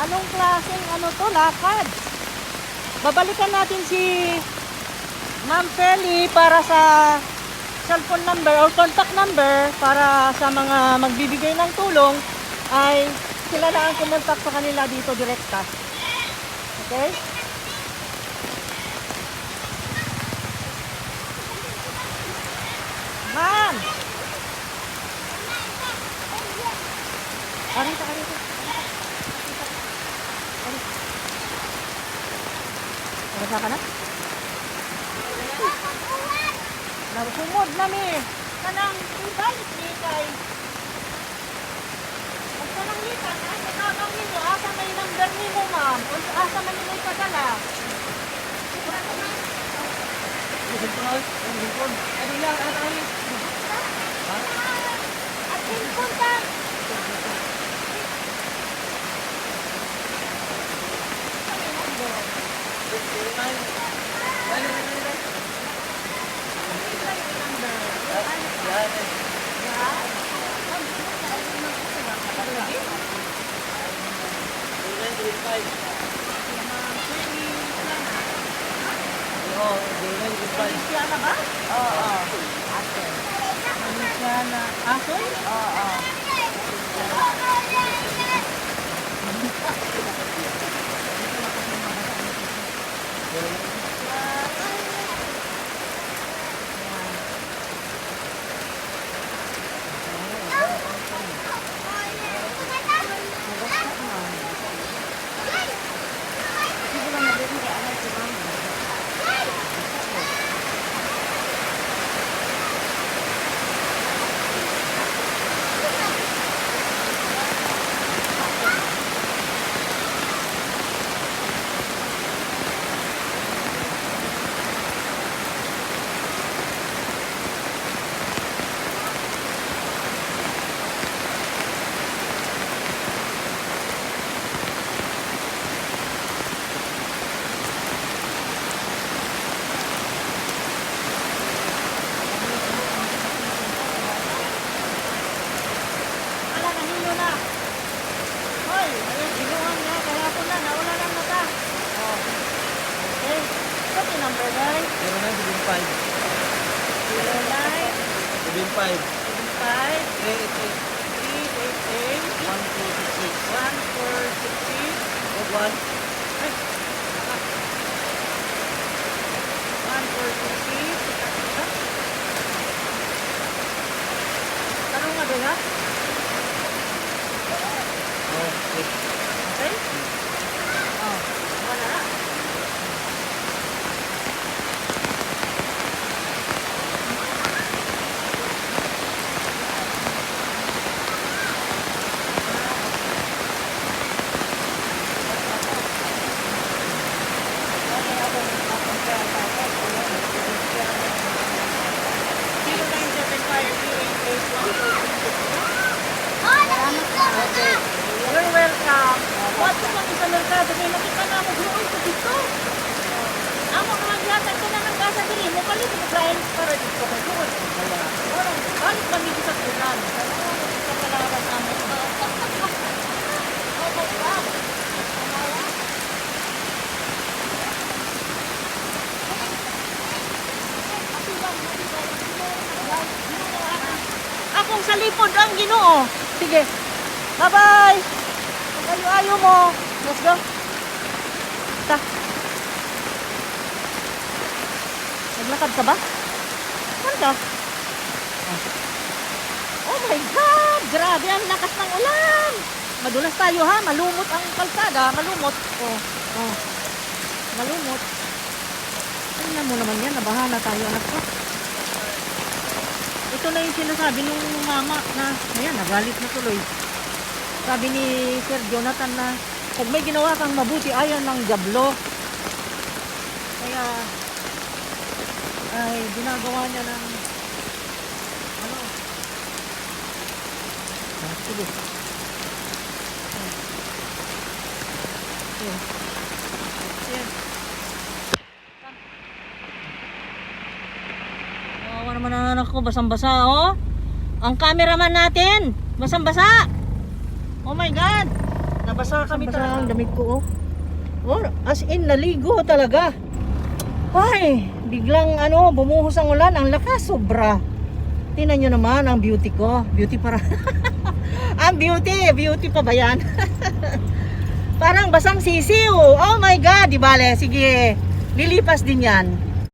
Anong klaseng ano to? Lakad. Babalikan natin si Ma'am Feli para sa cellphone number or contact number para sa mga magbibigay ng tulong ay sila na ang kumontak sa kanila dito direkta. Okay? Ma'am! Arita, arita. Arita. Nabasa ka na? Nakumod na mi. Kanang ibalik ni kay. Pag kanang lipat, asa tabang ninyo, asa may number nimo, ma'am? O asa man nimo ipadala? Ano lang, ano ano? At cellphone ta. Feliciana ba? Oo. Feliciana. Asoy? Oo. Wala, nahilo na. Hoy, ayun, inuhan niya. Kaya ko na, nawala lang mata. Oh. Okay. What's your number, guys? 0975 09 75 5 388 388 1466 1466 1 Ay, baka. 1466. Tanong nga doon, ha? Oh, Okay? Oh, wala na. You're welcome. What kami sa merkado kay nakita na mo gruoy ko dito. Amo naman yata ko na ng gasa diri mo palit mo kain para dito kay luoy ko kaya. Balik kami sa kunan. Sa palawan. Inyong salipod ang Ginoo. Sige. Bye-bye. Kung ayo-ayo mo. Let's go. Ta. Naglakad ka ba? Saan ka? Ah. Oh my God! Grabe ang lakas ng ulan! Madulas tayo ha, malumot ang kalsada, malumot. Oh. Malumot. Tingnan mo naman yan, nabaha na tayo, anak ko. Ito na yung sinasabi nung mama na, ayan, nagalit na tuloy. Sabi ni Sir Jonathan na, pag may ginawa kang mabuti, ayaw ng jablo. Kaya, ay, ginagawa niya ng, ano, ah, sige. Ayan. Ayan. Kawawa naman ang anak ko, basang-basa, oh. Ang cameraman natin, basang-basa. Oh my God! Nabasa kami talaga. Ang damit ko, oh. Oh, as in, naligo talaga. Ay, biglang ano, bumuhos ang ulan. Ang lakas, sobra. Tingnan nyo naman ang beauty ko. Beauty para. Ang beauty! Beauty pa ba yan? Parang basang sisiw. Oh my God, di bale. Sige, lilipas din yan.